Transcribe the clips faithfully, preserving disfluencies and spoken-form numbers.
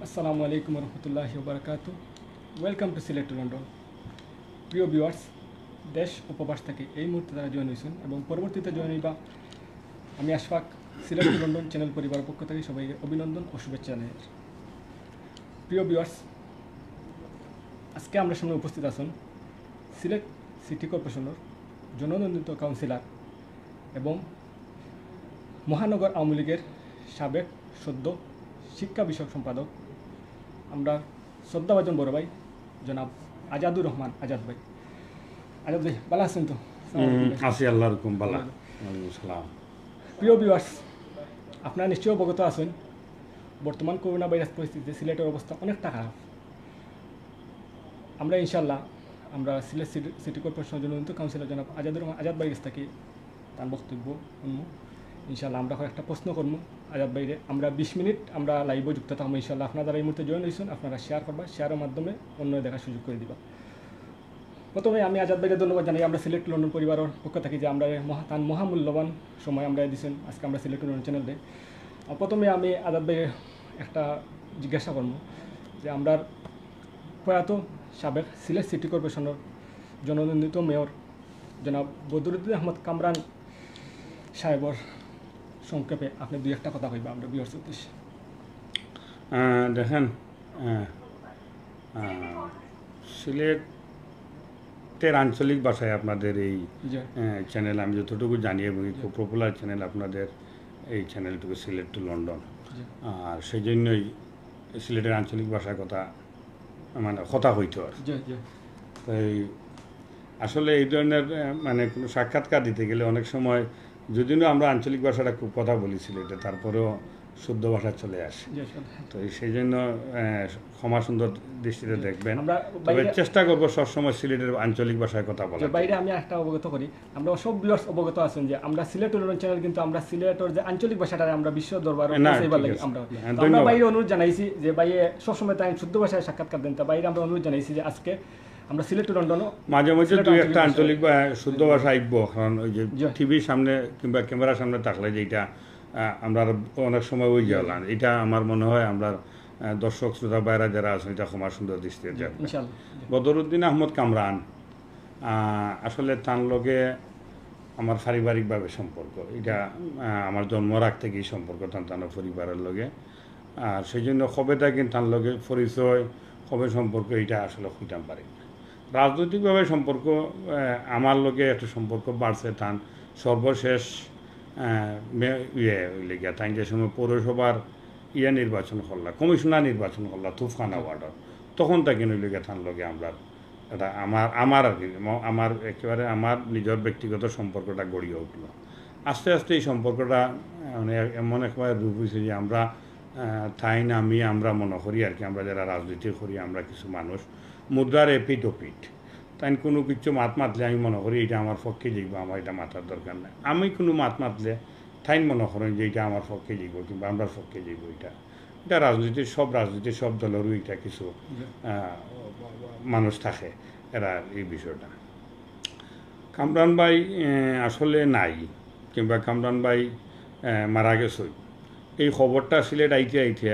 আসসালামু আলাইকুম রহমতুল্লাহ বারাকাতু। Welcome to Sylhet to London. প্রিয় ভিউয়ার্স, দেশ উপবাস থেকে এই মুহূর্তে যারা জয়েন হয়েছেন এবং পরবর্তীতে জয়েন হইবা, আমি আশফাক, সিলেট টু লন্ডন চ্যানেল পরিবারের পক্ষ থেকে সবাইকে অভিনন্দন ও শুভেচ্ছা জানাই। প্রিয় ভিউয়ার্স, আজকে আমরা সামনে উপস্থিত আছেন সিলেট সিটি কর্পোরেশনের জননন্দিত কাউন্সিলর এবং মহানগর আওয়ামী লীগের সাবেক সদ্য শিক্ষা বিষয়ক সম্পাদক, আমরা শ্রদ্ধাভাজন বড় ভাই জনাব আজাদুর রহমান আজাদ ভাই। আজাদ ভাই, ভালা আছেন তো? আসসালামু আলাইকুম ভাই। আছি আল্লাহর হুকুম, ভালা। ওয়ালাইকুম আসসালাম। প্রিয় ভিউয়ার্স, আপনারা নিশ্চয়ই অবগত আছেন, বর্তমান করোনা ভাইরাস পরিস্থিতিতে সিলেটের অবস্থা অনেকটা খারাপ। আমরা ইনশাল্লাহ, আমরা সিলেট সিটি, সিটি কর্পোরেশনের জননন্দিত কাউন্সিলর জনাব আজাদুর রহমান আজাদ ভাইর কাছ থেকে তার বক্তব্য শুনবো। ইনশাল্লাহ, আমরা কয়েকটা প্রশ্ন করবো আজাদ ভাইরে। আমরা বিশ মিনিট আমরা লাইভে যুক্ত থাকবো ইনশাল্লাহ। আপনারা যারা এই মুহূর্তে জয়েন হয়েছেন, আপনারা শেয়ার করবা, শেয়ারের মাধ্যমে অন্য দেখার সুযোগ করে দিবা। প্রথমে আমি আজাদ ভাইকে ধন্যবাদ জানাই, আমরা সিলেট টু লন্ডন পরিবারের পক্ষ থেকে যে আমরা মহা-, তার মহামূল্যবান সময় আমরা দিয়েছেন আজকে আমরা সিলেট টু লন্ডন চ্যানেলে। আর প্রথমে আমি আজাদ ভাইকে একটা জিজ্ঞাসা করবো যে আমরা প্রয়াত সাবেক সিলেট সিটি কর্পোরেশনের জননন্দিত মেয়র জনাব বদরুদ্দিন আহমদ কামরান সাহেবর সংক্ষেপে আপনি দুই একটা কথা কইবা আমরা ভিউয়ার্স উদ্দেশ্যে। আহ, দেখেন, আহ, আহ, সিলেটের আঞ্চলিক ভাষায় আপনাদের এই, জি। আহ, চ্যানেল, আমি যতটুকু জানি এবং এই খুব পপুলার চ্যানেল আপনাদের এই চ্যানেলটুকু সিলেট টু লন্ডন। জি। আর সেই জন্যই সিলেটের আঞ্চলিক ভাষায় কথা, মানে কথা হইতো আর। জি, জি। তাই আসলে এই ধরনের, আহ, মানে কোনো সাক্ষাৎকার দিতে গেলে অনেক সময়, যদিও আমরা আঞ্চলিক ভাষাটা খুব কথা বলি সিলেটে, তারপরেও শুদ্ধ ভাষা চলে আসে। জি, আসলে। তো এই সেই জন্য, আহ, ক্ষমা সুন্দর দৃষ্টিতে দেখবেন। আমরা তবে বাইরে চেষ্টা করবো সবসময় সিলেটের আঞ্চলিক ভাষায় কথা বলার যে বাইরে জন্য। আমি একটা অবগত করি, আমরা সব ভিউয়ার্স অবগত আছেন যে আমরা সিলেট টু লন্ডন চ্যানেল, কিন্তু আমরা সিলেটের যে আঞ্চলিক ভাষাটা আমরা বিশ্ব দরবারে না, পৌঁছাইবার ঠিক লাগি আছে। আমরা। হ্যাঁ, তো আমরা ধন্যবাদ। বাইরে অনুরোধ জানাইছি যে বাইরে সবসময় তাই শুদ্ধ ভাষায় সাক্ষাৎকার দেন, তা বাইরে আমরা অনুরোধ জানাইছি যে আজকে আমরা সিলেট টু লন্ডনও মাঝে মধ্যে সিলেট দুই আঞ্চলিক একটা ভাষায় আঞ্চলিক বা শুদ্ধ ভাষা আইব, কারণ ওই যে জি। টিভির সামনে কিংবা ক্যামেরার সামনে থাকলে যেটা, আহ, আমরা অনেক সময় ওই গেলাম, এটা আমার মনে হয় আমরা, আহ, দর্শক শ্রোতা ভাইরা যারা আছেন, এটা ক্ষমা সুন্দর দৃষ্টিতে দেখবেন। ইনশাআল্লাহ। জি। বদরুদ্দিন আহমদ কামরান, আহ, আসলে তার লগে আমার পারিবারিকভাবে সম্পর্ক, এটা, আহ, আমার জন্ম রাখ থেকেই সম্পর্ক তান তান পরিবারের লগে। আর সেই জন্য কবে থাকি তার লগে পরিচয়, কবে সম্পর্ক, এটা আসলে কইতাম পারি না। রাজনৈতিকভাবে সম্পর্ক, আহ, আমার লগে একটা সম্পর্ক বাড়ছে তান সর্বশেষ, আহ, মে-, ইয়ে, হইলে গিয়া তাই যে সময় পৌরসভার ইয়ে নির্বাচন করলা, কমিশনার নির্বাচন করলা তুফখানা ওয়ার্ডর, তখন থাকি হইলে গিয়া তার লগে আমরা এটা আমার, আমার আর কি, ম-, আমার একেবারে আমার নিজের ব্যক্তিগত সম্পর্কটা গড়িয়া উঠলো। আস্তে আস্তে এই সম্পর্কটা, আহ, মানে এমন একবারে রূপ হইছে যে আমরা, আহ, তাইন আমি, আমরা মনে করি আর কি, আমরা যারা রাজনীতি করি, আমরা কিছু মানুষ মুদ্রার এপিঠ ওপিঠ। তাইন কোনো কিছু মাত মাতলে আমি মনে করি এটা আমার পক্ষে যাইব, আমার এটা মাতার দরকার নাই। আমি কোনো মাত মাতলে তাইন মনে করেন যে এটা আমার পক্ষে যাইব কিংবা আমরার পক্ষে যাইব এটা। এটা রাজনীতির সব, রাজনীতির সব দলেরও এটা কিছু, আহ, মানুষ থাকে, এরা এই বিষয়টা। কামরান ভাই, আহ, আসলে নাই, কিংবা কামরান ভাই, আহ, মারা গেছে, এই খবরটা সিলেট আইতে আইতে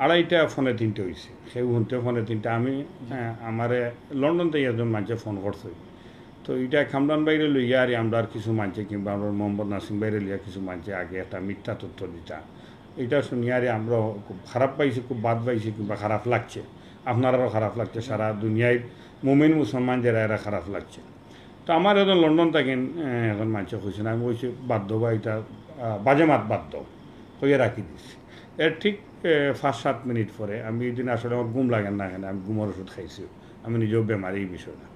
আড়াইটা পৌনে তিনটা হইছে। কেউ হুনতে পৌনে তিনটা। আমি, আহ, আমারে লন্ডন থেকে একজন মানুষে ফোন করছে, তো এটা কামরান ভাইরে লইয়া আর আমরা আর কিছু মানুষে কিংবা আমরা মোহাম্মদ নাসিম ভাইরে লইয়া কিছু মানুষে আগে একটা মিথ্যা তথ্য দিতা। এটা শুনিয়া আরে আমরা খুব খারাপ পাইছি, খুব বাদ পাইছি কিংবা খারাপ লাগছে, আপনারারও খারাপ লাগছে, সারা দুনিয়ার মুমিন মুসলমান যারা এরা খারাপ লাগছে। তো আমার এখন লন্ডন থাকেন, আহ, এখন মানুষে কইছে না, আমি কইছি বাদ দেবা এটা, আহ, বাজে মাত বাদ দাও, কইয়া রাখি দিছি। এর ঠিক, আহ, পাঁচ সাত মিনিট পরে আমি এই দিন আসলে আমার ঘুম লাগে না, এখানে আমি ঘুমের ওষুধ খাইছি, আমি নিজেও বেমারি এই বিষয়টা।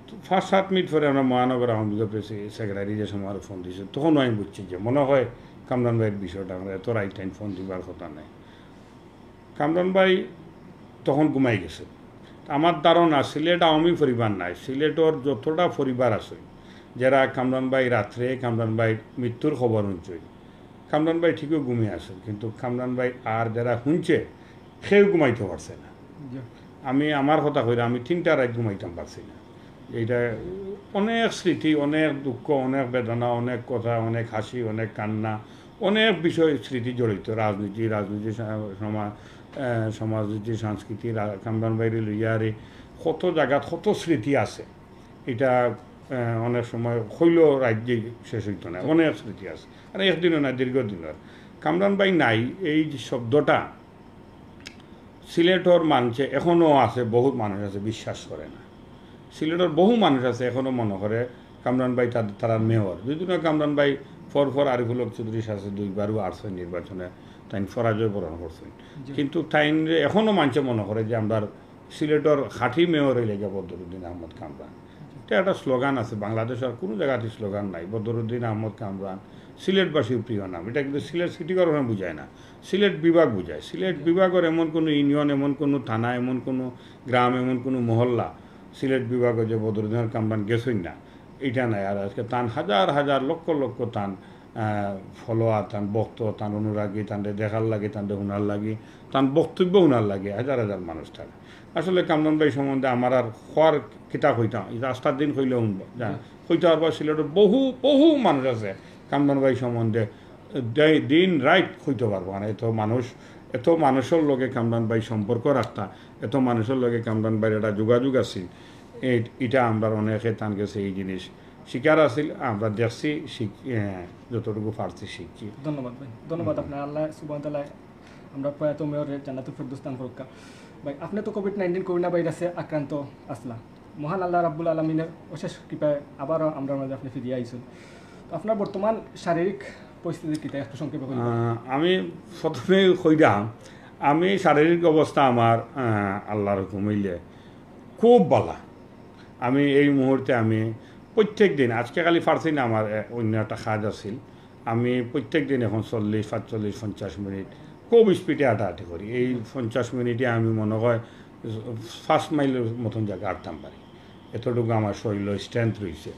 তো পাঁচ সাত মিনিট পরে আমরা মহানগর আওয়ামী লীগের প্রেসি-, সেক্রেটারি যে সময় ফোন দিছে, তখনও আমি বুঝছি যে মনে হয় কামরান ভাইয়ের বিষয়টা আমরা এত রাইট টাইম ফোন দিবার কথা নাই। কামরান ভাই তখন ঘুমাই গেছে। আমার ধারণা সিলেট আওয়ামী পরিবার নাই, সিলেটর যতটা পরিবার আছে, যারা কামরান ভাই রাত্রে কামরান ভাইর মৃত্যুর খবর শুনছে, কামরান ভাই ঠিকই ঘুমিয়ে আছে, কিন্তু কামরান ভাই আর যারা শুনছে, কেউ ঘুমাইতে পারছে না। জি। আমি আমার কথা কইরা, আমি তিনটা রাত ঘুমাইতাম পারছি না। এইটা অনেক স্মৃতি, অনেক দুঃখ, অনেক বেদনা, অনেক কথা, অনেক হাসি, অনেক কান্না, অনেক বিষয় স্মৃতি জড়িত, রাজনীতি, রাজনীতি, সা-, সমা-, আহ, সমাজনীতি, সংস্কৃতি, রা-, কামরান ভাইরে লইয়া আর এই কত জাগাত কত স্মৃতি আছে। এটা, আহ, অনেক সময় কইলেও রাইত শেষ অইতো না, অনেক স্মৃতি আছে। আর একদিনও না, দীর্ঘদিনর। কামরান ভাই নাই, এই যে শব্দটা, সিলেটর মানষে এখনো আছে, বহুত মানুষ আছে বিশ্বাস করে না। সিলেটর বহু মানুষ আছে এখনো মনে করে কামরান ভাই তার, তারার মেয়র। যদিও না কামরান ভাই ফর ফর আরিফুল হক চৌধুরীর সাথে দুইবারও আসছেন নির্বাচনে, তাইন পরাজয় বরণ করছেন। জি। কিন্তু তাইন এখনো মানষে মনে করে যে আমরার সিলেটর খাঁটি মেয়র অইলা গিয়া বদরুদ্দিন আহমদ কামরান। এটা একটা স্লোগান আছে, বাংলাদেশ আর কোনো জাগাতে স্লোগান নাই, বদরুদ্দিন আহমদ কামরান সিলেটবাসীর প্রিয় নাম। এটা কিন্তু সিলেট সিটি কর্পোরেশন বুঝায় না, সিলেট বিভাগ বুঝায়। সিলেট বিভাগর এমন কোনো ইউনিয়ন, এমন কোনো থানা, এমন কোনো গ্রাম, এমন কোনো মহল্লা সিলেট বিভাগো যে বদরুদ্দিন কামরান গেছইন না, এটা নাই। আর আজকে তান হাজার হাজার, লক্ষ লক্ষ তান, আহ, ফলোয়ার, তান ভক্ত, তান অনুরাগী, তানরে দেখার লাগি, তানরে হুনার লাগি, তান বক্তব্য হুনার লাগি হাজার হাজার মানুষ থাকে। আসলে কামরান ভাই সম্বন্ধে আমার আর কওয়ার কিতা কইতাম, এই আস্তা দিন কইলেও হুনবা। কইতে পারবা, সিলেটর বহু, বহু মানুষ আছে কামরান ভাই সম্বন্ধে দে-, দিন রাইত কইতে পারবা না। এত মানুষ, এত মানুষর লগে কামরান ভাই সম্পর্ক রাখতা, এত মানুষর লগে কামরান ভাইর একটা যোগাযোগ আছিল। এই, এটা আমরা অনেকে তান গেছে এই জিনিস শিকার আছিল, আমরা দেখছি, শিখ-, এ, যতটুকু পারছি শিখছি। ধন্যবাদ ভাই, ধন্যবাদ আপনার। আল্লাহ সুবহানাহু ওয়া তাআলা আমরা প্রয়াত মেয়ররে জান্নাতুল ফেরদৌস দান করুক্কা। ভাই, আপনি তো কোভিড নাইনটিন করোনা ভাইরাসে আক্রান্ত আসলা, মহান আল্লাহ রাব্বুল আলামিনের অশেষ কৃপায় আবারও আমরার মাঝে আপনি ফিরিয়া আইছইন। তো আপনার বর্তমান শারীরিক পরিস্থিতি কিতা একটু সংক্ষেপে বলবেন? আহ, আমি প্রথমেই কইরাম, আমি শারীরিক অবস্থা আমার, আহ, আল্লাহর হুকুম অইলে খুব বালা। আমি এই মুহূর্তে আমি প্রত্যেক দিন, আজকে খালি পারছি না, আমার, এ, অন্য একটা কাজ আছিল, আমি প্রত্যেক দিন এখন চল্লিশ, পাঁচচল্লিশ, পঞ্চাশ মিনিট খুব স্পিডে হাঁটাহাঁটি করি। এই পঞ্চাশ মিনিটে আমি মনে হয় পাঁচ মাইলর মতন জাগা হাঁটতাম পারি, এতটুকু আমার শরীরও স্ট্রেংথ রইছে।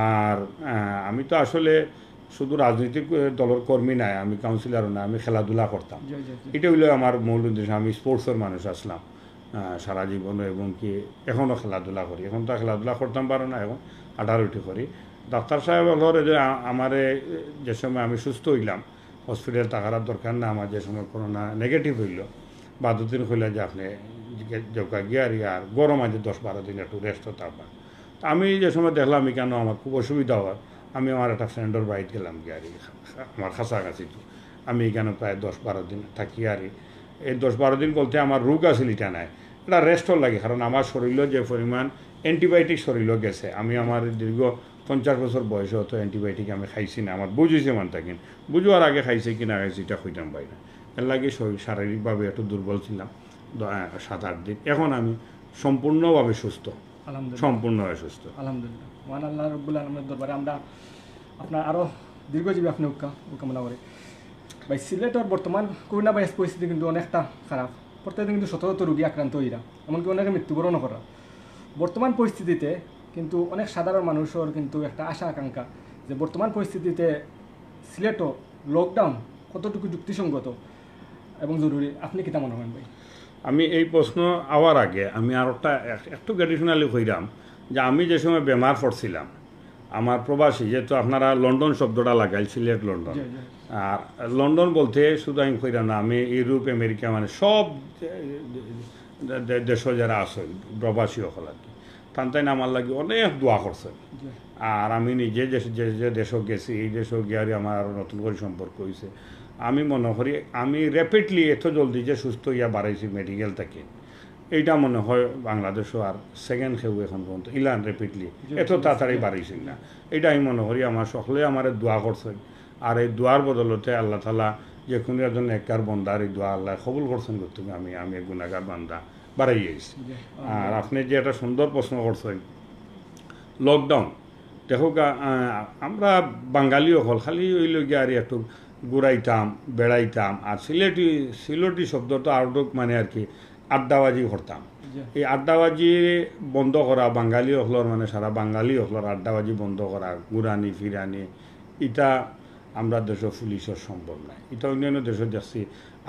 আর, আহ, আমি তো আসলে শুধু রাজনৈতিক, আহ, দলর কর্মী নায়, আমি কাউন্সিলরও না, আমি খেলাধুলা করতাম। জি, জি, জি। এটা অইলো আমার মূল উদ্দেশ্য। আমি স্পোর্টসর মানুষ আসলাম, আহ, সারা জীবনও, এবং কি এখনো খেলাধুলা করি। এখন তো আর খেলাধুলা করতাম পারো না, এখন হাঁটাহাঁটি করি। ডাক্তার সাহেব অকলর যে আ-, আমারে, এ, যে সময় আমি সুস্থ অইলাম, হসপিটাল থাকার আর দরকার না, আমার যে সময় করোনা নেগেটিভ অইলো, বাদর দিন কইলা যে আপনি যে-, যাউক্কা গিয়া আর ইয়ার গরম আছে দশ বারো দিন একটু রেস্ট থাকবা। তো আমি যে সময় দেখলাম ইখানো আমার খুব অসুবিধা হয়, আমি আমার একটা ফ্রেন্ডর বাড়িত গেলাম গিয়া আর কি, আমার কাছাকাছি তো। আমি ইখানো প্রায় দশ বারো দিন থাকি আর কি। এই দশ বারো দিন বলতে আমার রোগ আছিল ইটা নায়, এটা রেস্টর লাগি, কারণ আমার শরীরও যে পরিমাণ অ্যান্টিবায়োটিক শরীরও গেছে, আমি আমার দীর্ঘ পঞ্চাশ বছর বয়সে অত অ্যান্টিবায়োটিক আমি খাইছি না, আমার বুঝ অইছে মান থাকি। বুঝ অওয়ার আগে খাইছি কি না খাইছি, এটা কইতাম পারি না। এর লাগি শরীর শারীরিকভাবে একটু দুর্বল ছিলাম দ-, আহ, সাত আট দিন। এখন আমি সম্পূর্ণভাবে সুস্থ, আলহামদুলিল্লাহ। সম্পূর্ণভাবে সুস্থ। আলহামদুলিল্লাহ, মহান আল্লাহ রব্বুল আলমীর দরবারে আমরা আপনার আরও দীর্ঘজীবী আপনি উক্কা-, কামনা করি। ভাই, সিলেটর বর্তমান করোনা ভাইরাস পরিস্থিতি কিন্তু অনেকটা খারাপ, প্রত্যেকদিন কিন্তু শত শত রোগী আক্রান্ত অইরা, এমনকি অনেকে মৃত্যুবরণও করা। বর্তমান পরিস্থিতিতে কিন্তু অনেক সাধারণ মানুষর কিন্তু একটা আশা আকাঙ্ক্ষা যে বর্তমান পরিস্থিতিতে সিলেটও লকডাউন কতটুকু যুক্তিসঙ্গত এবং জরুরি, আপনি কিতা মনে করেন ভাই? আমি এই প্রশ্ন আওয়ার আগে আমি আর একটা এক-, একটু অ্যাডিশনালি কইরাম যে আমি যে সময় বেমার পড়ছিলাম, আমার প্রবাসী, যেহেতু আপনারা লন্ডন শব্দটা লাগাইল, সিলেট লন্ডন। জি, জি। আর লন্ডন বলতে শুধু আমি কইরাম না, আমি ইউরোপ, আমেরিকা, মানে সব দে-, দে-, দেশো যারা আছইন, প্রবাসী অকল আর কি, তান তাইন আমার লাগি অনেক দোয়া করছইন। জি। আর আমি নিজে যে, যে, যে দেশো গেছি, এই দেশো গিয়া আর আমার আরো নতুন করি সম্পর্ক অইছে। আমি মনে করি আমি র্যাপিডলি এত জলদি যে সুস্থ অইয়া বারাইছি মেডিকেল থাকি, এইটা মনে হয় বাংলাদেশো আর সেকেন্ড কেউ এখন পর্যন্ত ইলান র্যাপিডলি, জি, এত জি, তাড়াতাড়ি জি। বারাইছি না। এইটা আমি মনে করি আমার সকলে আমারে দোয়া করছইন। আর এই দোয়ার বদলতে আল্লাহ তাআলা যে কোনো একজন নেককার বান্দার এই দোয়া আল্লাহ কবুল করছইন করতে, আমি, আমি এক গুনাহগার বান্দা বারাই আইছি। জি, আর আপনি যে একটা সুন্দর প্রশ্ন করছইন, লকডাউন, দেখউক্কা, আহ, আমরা বাঙালি অকল খালি অইলো গিয়া আর একটু ঘুরাইতাম, বেড়াইতাম, আর সিলেটি, সিলেটি শব্দ তো আউট অফ মানে আর কি আড্ডাবাজি করতাম। জি। এই আড্ডাবাজি বন্ধ করা, বাঙালি অকলর মানে সারা বাঙালি অকলর আড্ডাবাজি বন্ধ করা, ঘুরানি ফিরানি, ইটা আমরা দেশো পুলিশর সম্ভব নায়। ইটা অন্যান্য দেশো দেখছি,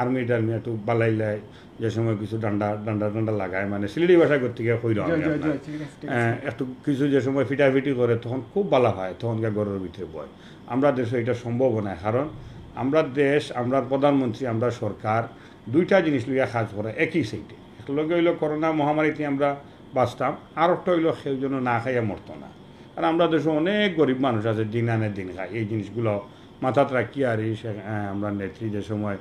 আর্মি টার্মি একটু বালাইলাই যে সময় কিছু ডান্ডা, ডান্ডা, ডান্ডা লাগায়, মানে সিলেটি ভাষায় করতে গিয়া কইরাম জি, আমি জি, আপনার। জি, ঠিক আছে, ঠিক আছে। আহ, একটু কিছু যে সময় ফিটাফিটি করে তখন খুব বালা পায়, তখন গিয়া ঘরর ভিতরে বয়। আমরা দেশো ইটা সম্ভব নায়, কারণ আমরা দেশ, আমরা প্রধানমন্ত্রী, আমরা সরকার দুইটা জিনিস লইয়া কাজ করে একই সাইডে। এক লগে অইলো করোনা মহামারীতে আমরা বাঁচতাম, আর একটা অইলো কেউ যেন না খাইয়া মরতো না। আর আমরা দেশো অনেক গরিব মানুষ আছে, দিন আনে দিন খায়। এই জিনিসগুলো মাথাত রাখিয়া আর এই সে-, আহ, আমরা নেত্রী যে সময়,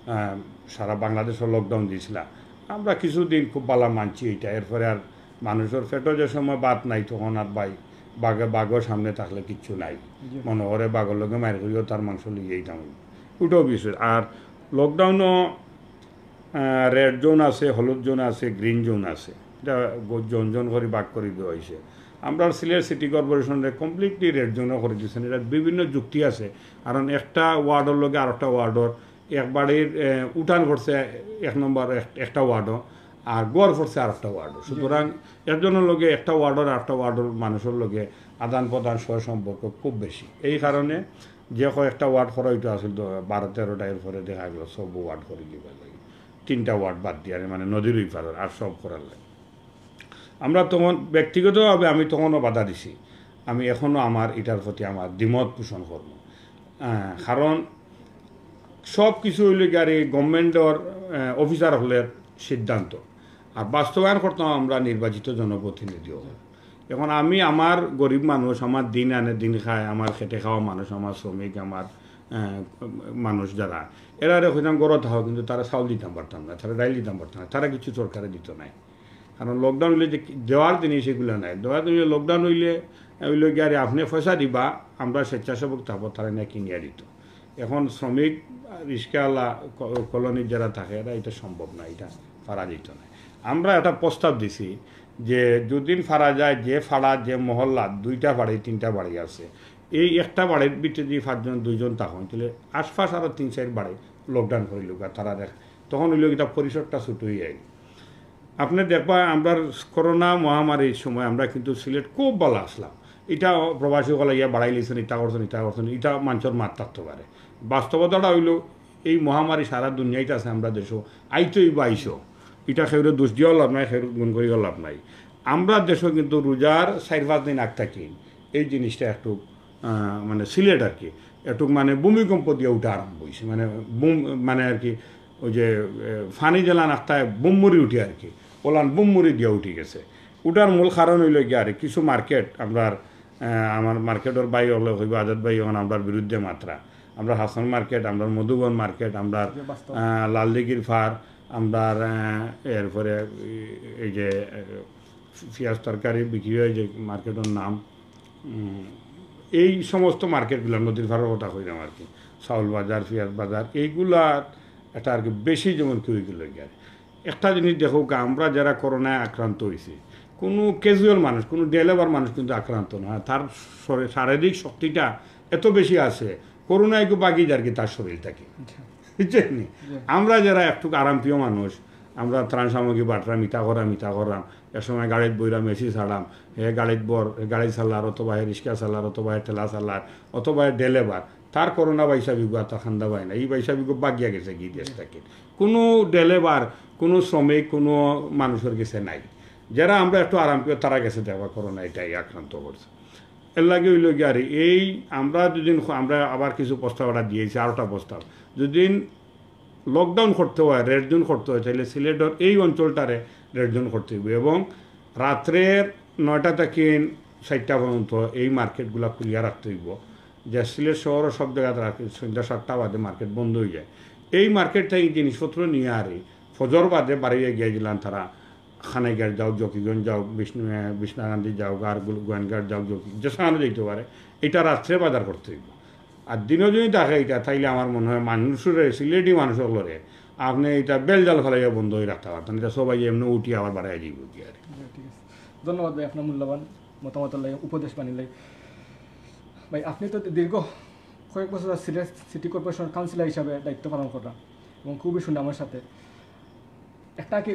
আহ, সারা বাংলাদেশো লকডাউন দিছিলা, আমরা কিছুদিন খুব বালা মানছি এটা। এরপরে আর মানুষর পেটো যে সময় ভাত নাই, তখন আর ভাই বাঘে, বাঘর সামনে থাকলে কিচ্ছু নাই। জি। মনে করে বাঘর লগে মাইর করিও তার মাংস লইয়া যাইতাম। ওটাও বিষয়। আর লকডাউনও, আহ, রেড জোন আছে, হলুদ জোন আছে, গ্রিন জোন আছে। এটা গ-, জোন জোন করি ভাগ করি দেওয়া হয়েছে। আমরা সিলেট সিটি কর্পোরেশনরে কমপ্লিটলি রেড জোনও করে দিয়েছেন। এটার বিভিন্ন যুক্তি আছে, কারণ একটা ওয়ার্ডর লগে আর একটা ওয়ার্ডর এক বাড়ির, এ, উঠান করছে এক নম্বর এক-, একটা ওয়ার্ডও, আর গড় করছে আর একটা ওয়ার্ডও। সুতরাং একজনের লগে একটা ওয়ার্ডর আর একটা ওয়ার্ডর মানুষের লগে আদান প্রদান, সহ সম্পর্ক খুব বেশি। এই কারণে যে কয়েকটা ওয়ার্ড করা হইতো আসলে দ-, বারো তেরোটা, এরপরে দেখা গেল সব ওয়ার্ড করে দিবার লাগে, তিনটা ওয়ার্ড বাদ দিয়ে, মানে নদীর ওই পারের, আর সব করার লাগে। আমরা তখন ব্যক্তিগতভাবে আমি তখনও বাধা দিছি, আমি এখনও আমার এটার প্রতি আমার দ্বিমত পোষণ করব। আহ, কারণ সব কিছু হইলে কি আর এই গভর্নমেন্টর, আহ, অফিসার হকলের সিদ্ধান্ত, আর বাস্তবায়ন করতাম আমরা নির্বাচিত জনপ্রতিনিধি হকল। এখন আমি আমার গরিব মানুষ, আমার দিন আনে দিন খায়, আমার খেটে খাওয়া মানুষ, আমার শ্রমিক, আমার, আহ, মানুষ যারা, এরারে কইতাম গরো থাকো, কিন্তু তারা চাউল দিতাম পারতাম না, তারা ডাইল দিতাম পারতাম না, তারা কিছু সরকারে দিত নাই। কারণ লকডাউন হইলে যে কি-, দেওয়ার জিনিস এগুলা নাই। দেওয়ার জিনিস লকডাউন হইলে, হইলে গিয়ে আরে আপনি পয়সা দিবা, আমরা স্বেচ্ছাসেবক থাকবো, তারা নিয়ে কিনিয়া দিত। এখন শ্রমিক, রিক্সাওয়ালা, ক-, কলোনির যারা থাকে, এরা এটা সম্ভব না, এটা পারা যেত না। আমরা একটা প্রস্তাব দিছি যে দুদিন পারা যায়, যে পাড়া, যে মহল্লা, দুইটা বাড়ি, তিনটা বাড়ি আছে, এই একটা বাড়ির ভিতরে যদি পাঁচজন, দুইজন থাকেন, তাহলে আশপাশ আরো তিন চার বাড়ি লকডাউন করিল, তারা দেখ, তখন হইল এটা পরিসরটা ছোট হয়ে যায়। আপনি দেখবা, আমরা করোনা মহামারীর সময় আমরা কিন্তু সিলেট খুব ভালা আসলাম। এটা প্রবাসী হকল ইয়া বাড়াই লিছেন, এটা করছেন, এটা করছেন, এটা মানুষের মাত থাকতে পারে। বাস্তবতাটা হইল এই মহামারী সারা দুনিয়াইতে আছে, আমরা দেশও আইতই বা আইসো, এটা কেউরে দোষ দিয়াও লাভ নাই, কেউরে গুণ করিয়াও লাভ নাই। আমরা দেশও কিন্তু রোজার চার পাঁচ দিন আগ থাকি এই জিনিসটা একটু, আহ, মানে সিলেট আর কি, একটু মানে ভূমিকম্প দিয়ে উঠা আরম্ভ হয়েছে, মানে বুম, মানে আর কি, ওই যে, এ, ফানি জেলান আখতায় বুমমুরি উঠে আর কি, ওলান বুমমুরি দিয়ে উঠে গেছে। উঠার মূল কারণ হইল কি, আর কিছু মার্কেট আমরা, আহ, আমার মার্কেটর ভাই হলে হইব আজাদ ভাই, এখন আমরার বিরুদ্ধে মাতরা। আমরা হাসান মার্কেট, আমরার মধুবন মার্কেট, আমরার, যে বাস্তব। আহ, লালদিঘির ফার, আমরার, আহ, এরপরে এই, এই যে, আহ, পিঁয়াজ তরকারি বিক্রি হয় যে মার্কেটর নাম, উম, এই সমস্ত মার্কেটগুলো, নদীর ফারর কথা কইলাম আর কি, চাউল বাজার, পিঁয়াজ বাজার, এইগুলা একটা আর কি বেশি যেমন কেউ এগুলো আর কি। একটা জিনিস দেখো, আমরা যারা করোনায় আক্রান্ত হয়েছি, কোনো ক্যাজুয়াল মানুষ, কোনো ডে লেবার মানুষ কিন্তু আক্রান্ত না। তার শরীর, শারীরিক শক্তিটা এত বেশি আছে, করোনায় কেউ বাগিয়ে যায় আর কি তার শরীর থেকে। আচ্ছা। বুঝছেন নি? জি। আমরা যারা একটু আরামপ্রিয় মানুষ, আমরা ত্রাণ সামগ্রী বাটরাম, ইতা করাম, ইতা করাম, এক সময় গাড়িত বইরাম, এসি ছাড়াম, হে গাড়িত বর, হে গাড়ি চালার, অথবা হে রিক্সা চালার, অথবা হে ঠেলা চালার, অথবা হে ডেলেবার, তার করোনা বাইসা বিগুয়া তার খান্দা পায় না, এই বাইসা বিগু বাগিয়া গেছে কি দেশ থেকে। কোনো ডেলেবার, কোনো শ্রমিক, কোনো মানুষের গেছে নাই। যারা আমরা একটু আরাম পেয়ে তারা গেছে দেখবা করোনা এটাই আক্রান্ত করছে। এর লাগে হইল কি আর এই আমরা দুদিন খ-, আমরা আবার কিছু প্রস্তাব একটা দিয়েছি, আরোটা প্রস্তাব। দুদিন লকডাউন করতে হয়, রেড জোন করতে হয়, তাহলে সিলেটর এই অঞ্চলটারে রেড জোন করতে হইব এবং রাত্রের নয়টা থেকে চারটা পর্যন্ত এই মার্কেটগুলা খুলিয়া রাখতে হইব। যে সিলেট শহরও সব জায়গাতে রাখে, সন্ধ্যা সাতটা বাদে মার্কেট বন্ধ হয়ে যায়। এই মার্কেট থেকে জিনিসপত্র নিয়ে আরে ফজর বাদে বাড়িয়ে গিয়ে দিলাম তারা খানাইঘাট যাও, জকিগঞ্জ যাও, বিষ্ণু-, আহ, বিশ্বনাথ গান্ধী যাও, আর গু-, গোয়েনঘাট যাও, জকি-, যেখানে যাইতে পারে, এটা রাত্রে বাজার করতে হইব। আর দিনও যদি থাকে এটা, তাইলে আমার মনে হয় মানুষরে, সিলেটি মানুষ হকলরে, আপনি এটা বেলজাল ফেলাইয়া বন্ধ হয়ে রাখতে পারতেন। এটা সবাই এমনি উঠি আবার বাড়াই যাইব কি আর। জি, ঠিক আছে। ধন্যবাদ ভাই, আপনার মূল্যবান মতামত লাই, উপদেশ বাণী লাই। ভাই, আপনি তো দীর্ঘ কয়েক বছর সিলেট সিটি কর্পোরেশন কাউন্সিলর হিসাবে দায়িত্ব পালন কররা এবং খুবই সুনামের সাথে। একটা কি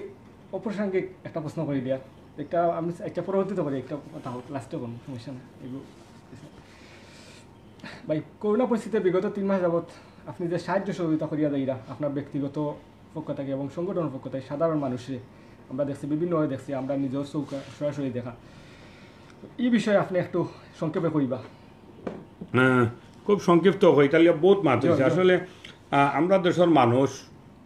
অপ্রাসঙ্গিক একটা প্রশ্ন করি দিয়া, একটা আমি একটা পরবর্তীতে করি, একটা কথা হোক, লাস্টে কোনো সমস্যা নেই। এগুলো ভাই, করোনা পরিস্থিতিতে বিগত তিন মাস যাবত আপনি যে সাহায্য সহযোগিতা করিয়া যাইরা আপনার ব্যক্তিগত পক্ষ থেকে এবং সংগঠনের পক্ষ থেকে সাধারণ মানুষরে আমরা দেখছি, বিভিন্নভাবে দেখছি, আমরা নিজেও চৌকা সরাসরি দেখা। এই বিষয়ে আপনি একটু সংক্ষেপে কইবা। হ্যাঁ, খুব সংক্ষিপ্ত কই, তাইলে বহুত মাত অইছে। জি, জি। আসলে, আহ, আমরা দেশর মানুষ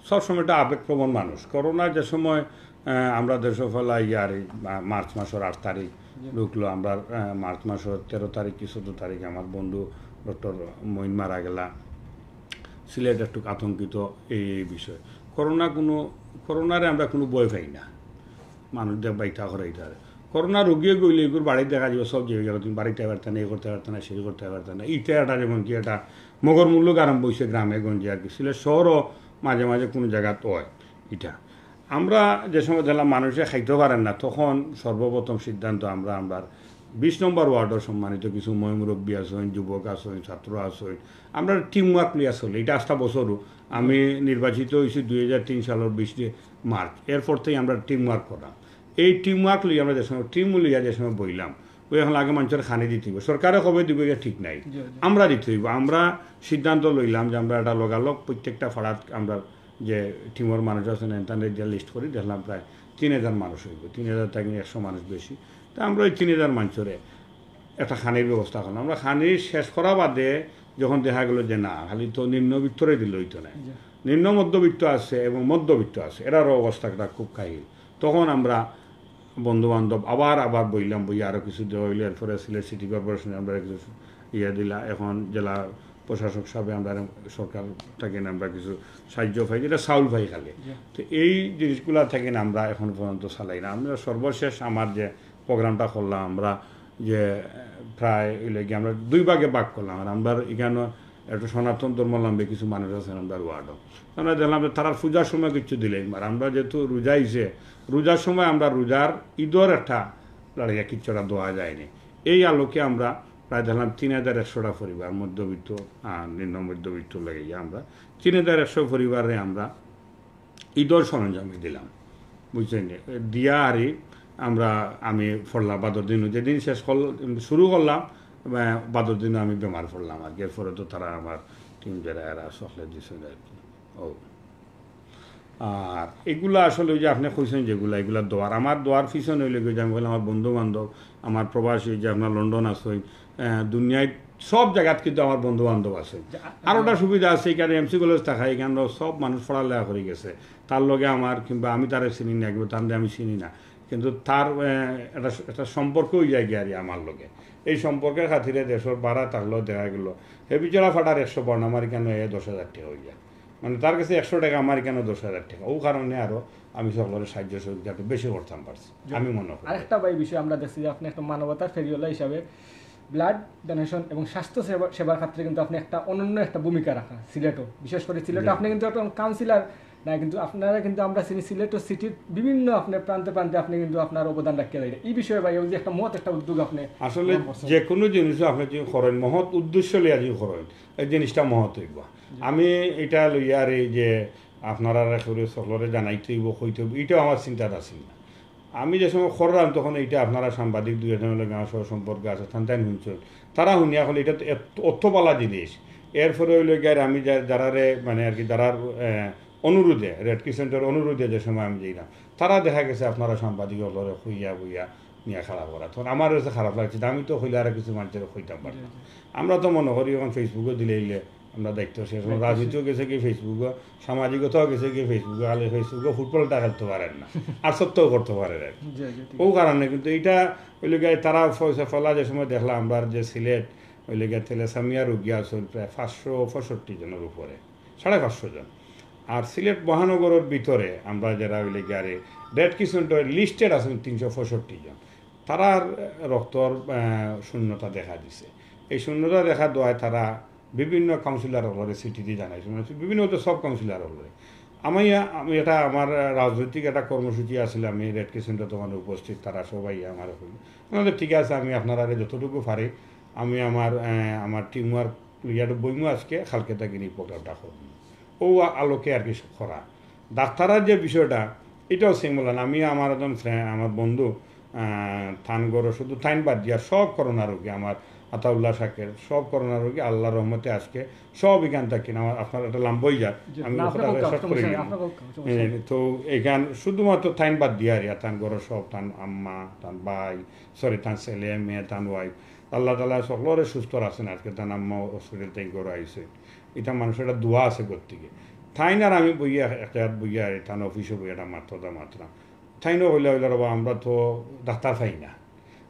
সবসময় একটা আবেগপ্রবণ মানুষ। করোনা যে সময়, আহ, আমরা দেশো ফেলাই আর এই মা-, মার্চ মাসর আট তারিখ জি। ঢুকলো, আমরা, আহ, মার্চ মাসর তেরো তারিখ কি চোদ্দ তারিখ আমার বন্ধু ডক্টর মঈন মারা গেলা। সিলেট একটু আতঙ্কিত এই, এই বিষয়ে। করোনা কোনো, করোনারে আমরা কোনো ভয় পাই না। মানুষ দেখ বাইতা করে ইতারে। করোনা রোগী গইলে এগুর বাড়িত দেখা যাবে সব জায়গায়, তুমি বাড়িত আইতে পারতা না, এই করতে পারতা না, সেই করতে পারতা না। ইটা একটা যেমন কি একটা মগর মুল্লুক আরম্ভ অইছে গ্রামে গঞ্জে আর কি। সিলেট শহরও মাঝে মাঝে কোনো জায়গাত অয় ইটা। আমরা যে সময় দেখলাম মানুষে খাইতে পারের না, তখন সর্বপ্রথম সিদ্ধান্ত আমরা, আমরা বিশ নম্বর ওয়ার্ডর সম্মানিত কিছু ময়-মুরব্বী আছইন, যুবক আছইন, ছাত্র আছইন, আমরা টিম ওয়ার্ক লইয়া চলি। ইটা আস্তা বছরও আমি নির্বাচিত অইছি দুই হাজার তিন সালর বিশ মার্চ। এরপর থাকি আমরা টিম ওয়ার্ক করলাম। এই টিম ওয়ার্ক লইয়া আমরা যে সময়, টিম লইয়া যে সময় বইলাম, অউ এখন আগে মানষর খানি দিতে অইবো। সরকারে কবে দিবো ইটা ঠিক নাই, জি, জি। আমরা দিতে অইবো। আমরা সিদ্ধান্ত লইলাম যে আমরা একটা লগালগ প্রত্যেকটা পাড়াত আমরা যে টিমর মানুষ আছইন, তানরে দিয়া লিস্ট করি, দেখলাম প্রায় তিন হাজার মানুষ অইবো, তিন হাজার থাকি একশো মানুষ বেশি। তা আমরা ওই তিন হাজার মানষরে একটা খানির ব্যবস্থা করলাম। আমরা খানি শেষ করা বাদে যখন দেখা গেল যে না, খালি তো নিম্নবিত্তরে দিলে অইতো না, জি। নিম্ন মধ্যবিত্ত আছে এবং মধ্যবিত্ত আছে, এরারও অবস্থাটা খুব কাহিল। তখন আমরা বন্ধু বান্ধব আবার, আবার বইলাম, বইয়া আরও কিছু দেওয়া অইলো। এরপরে সিলেট সিটি কর্পোরেশনে আমরা কিছু ইয়ে দিলা, এখন জেলা প্রশাসক সাবে আমরা সরকার থাকি আমরা কিছু সাহায্য পাই, যেটা চাউল পাই খালি। জি। তো এই জিনিসগুলা থাকি আমরা এখন পর্যন্ত চালাই না। আমরা সর্বশেষ আমার যে প্রোগ্রামটা করলাম, আমরা যে, আহ, প্রায় অইলে কি আমরা দুই ভাগে ভাগ করলাম। আর আমরা এখানে একটা সনাতন ধর্মাবলম্বী কিছু মানুষ আছইন আমরা ওয়ার্ডও। আমরা দেখলাম যে তারার পূজার সময় কিছু দিলে, আর আমরা যেহেতু রোজা আইছে, রোজার সময় আমরা রোজার, ঈদর একটা লড়াইয়া কিচ্ছু একটা দেওয়া যায়নি। এই আলোকে আমরা প্রায় দেখলাম তিন হাজার একশোটা পরিবার, মধ্যবিত্ত, আহ, নিম্ন মধ্যবিত্ত লাগাইয়া আমরা তিন হাজার একশো পরিবারে আমরা ঈদর সরঞ্জাম দিলাম, বুঝছইন নি? দিয়া আরি আমরা, আমি পড়লাম বাদর দিন, যেদিন শেষ করল-, শুরু করলাম, আহ, বাদর দিন আমি বেমার পড়লাম আর কি। এরপরে তো তারা আমার টিম যারা এরা সকলে দিছইন আর কি। ও। আর এগুলা আসলে ওই যে আপনি কইছেন যেগুলা, এগুলা দোয়ার, আমার দোয়ার পিছনে অইলে গিয়ে যে আমি বললাম আমার বন্ধু বান্ধব, আমার প্রবাসী যে আপনার লন্ডন আছইন, আহ, দুনিয়ার সব জায়গাত কিন্তু আমার বন্ধু বান্ধব আছে। যা-, আর ওটা সুবিধা আছে, এখানে এমসি কলেজ থাকা, এখানে সব মানুষ পড়ালেখা করে গেছে। তার লগে আমার, কিংবা আমি তারে চিনি না, কিংবা তারে আমি চিনি না, কিন্তু তার, আহ, একটা, একটা সম্পর্ক অই যায় গিয়া আর আমার লগে। এই সম্পর্কের খাতিরে দেশর বারা থাকলেও দেখা গেল, হে বিচারা ফাটার একশো পাউন্ড আমার এখানে এ দশ হাজার টাকা অই যায়। মানে তার কাছে একশো টাকা আমার এখানে দশ হাজার টাকা। ও কারণে আরো আমি সকলের সাহায্য সহযোগিতা একটু বেশি করতাম পারছি, জি। আমি মনে করি। আরেকটা ভাই বিষয় আমরা দেখছি যে আপনি একটা মানবতার ফেরিওয়ালা হিসাবে ব্লাড ডোনেশন এবং স্বাস্থ্য সেবা, সেবার ক্ষেত্রে কিন্তু আপনি একটা অনন্য একটা ভূমিকা রাখা সিলেটও। বিশেষ করে সিলেটও জি। আপনি কিন্তু একটা কাউন্সিলর না, কিন্তু আপনারা কিন্তু আমরা চিনি সিলেটও সিটির বিভিন্ন আপনার প্রান্তে প্রান্তে আপনি কিন্তু আপনার অবদান রাখিয়া যাইরা। এই বিষয়ে ভাই, ওই যে একটা মহৎ একটা উদ্যোগ আপনি আসলে গ্রহণ করছেন। যে কোনো জিনিসও আপনি যদি করেন, মহৎ উদ্দেশ্য লইয়া যদি করেন, এই জিনিসটা মহৎ অইব। জি। আমি এটা লইয়া আর এই যে আপনারা করে সকলরে জানাইতে অইব, কইতে অইব, এটাও আমার চিন্তাত আছিল না। আমি যে সময় করলাম, তখন এইটা আপনারা সাংবাদিক দুই একজনের লগে আমার সহ সম্পর্ক আছে, তান তাইন শুনছেন। তারা শুনিয়া এখন এটা তো এত-, অর্থ বালা জিনিস। এরপরে অইল গিয়ে আমি যা-, যারারে মানে আর কি, যারার, আহ, অনুরোধে, রেড ক্রিসেন্টের অনুরোধে যে সময় আমি যাইলাম, তারা দেখা গেছে আপনারা সাংবাদিক সকলরে কইয়া বইয়া নিয়া খারাপ করা। তখন আমার কাছে খারাপ লাগছে যে আমি তো কইলে আর কিছু মানুষের কইতাম পারতাম। জি, জি। আমরা তো মনে করি এখন ফেসবুকে দিলে ইলে আমরা দায়িত্ব শেষ। এখন দায়িত্ব শেষ। রাজনীতিও গেছে কি ফেসবুকে, সামাজিকতাও গেছে কি ফেসবুকে, খালি ফেসবুকে ফুটবলটা খেলতে পারেন না, আর সত্ত্বেও করতে পারেন আর কি। জি, জি, ঠিক। ও কারণে কিন্তু এটা অইল গিয়ে তারা পয়সা ফেলা যে সময় দেখলাম আমরা যে সিলেট অইল গিয়ে থ্যালাসেমিয়া রোগী আছে প্রায় পাঁচশো পঁয়ষট্টি জনের উপরে, সাড়ে পাঁচশো জন। আর সিলেট মহানগরের ভিতরে আমরা যারা অইল গিয়ে আরে রেড ক্রিসেন্টের লিস্টেড আছেন তিনশো পঁয়ষট্টি জন। তারার রক্তর, আহ, শূন্যতা দেখা দিছে। এই শূন্যতা দেখা দেওয়ায় তারা বিভিন্ন কাউন্সিলর সকলরে চিঠি দিয়ে জানাইছে, মানে বিভিন্ন তো সব কাউন্সিলর সকলরে। আমি, আমি এটা আমার, আহ, রাজনৈতিক একটা কর্মসূচি আছিল, আমি রেড ক্রিসেন্টে তখন উপস্থিত, তারা সবাই আমার কইল, ঠিক আছে, আমি আপনারা যতটুকু পারি, আমি আমার, আহ, আমার টিম ওয়ার্ক লইয়া বইমু আজকে, কালকে থাকি এই প্রোগ্রামটা করবো। ও আ-, আলোকে আর কি করা। ডাক্তারের যে বিষয়টা, এটাও সেম বললাম। আমি আমার একজন ফ্রেন্ড, আমার বন্ধু, আহ, তান ঘরো শুধু তাইন বাদ দিয়া সব করোনা রোগী, আমার আতাউল্লাহ শাকের সব করোনা রোগী আল্লাহর রহমতে আজকে সব এখান থাকি না, আমার, আপনার এটা লম্বা অই যার, জি, আমি না, ওই আপনি কথাটা কউক্কা, শেষ সমস্যা করে নাই, দিই। আপনি কউক্কা, সমস্যা নাই। হ্যাঁ, তো এখান শুধুমাত্র তাইন বাদ দিয়া আর ইয়া, তান ঘরো সব, তান আম্মা, তান ভাই, সরি, তান ছেলে, মেয়ে, তান ওয়াইফ, আল্লাহ তাআলা সকলরে সুস্থ রাখছইন। আজকে তান আম্মা হসপিটাল থাকি ঘরো আইছইন। ইটা মানুষর একটা দোয়া আছে গতিকে। তাইন আর আমি বইয়া, এক জাগাত বইয়া, তান অফিসো বইয়া একটা মাত্র দা মাত্রা। তাইনও কইলা, "অইলা রে বা, আমরা তো ডাক্তার পাই না।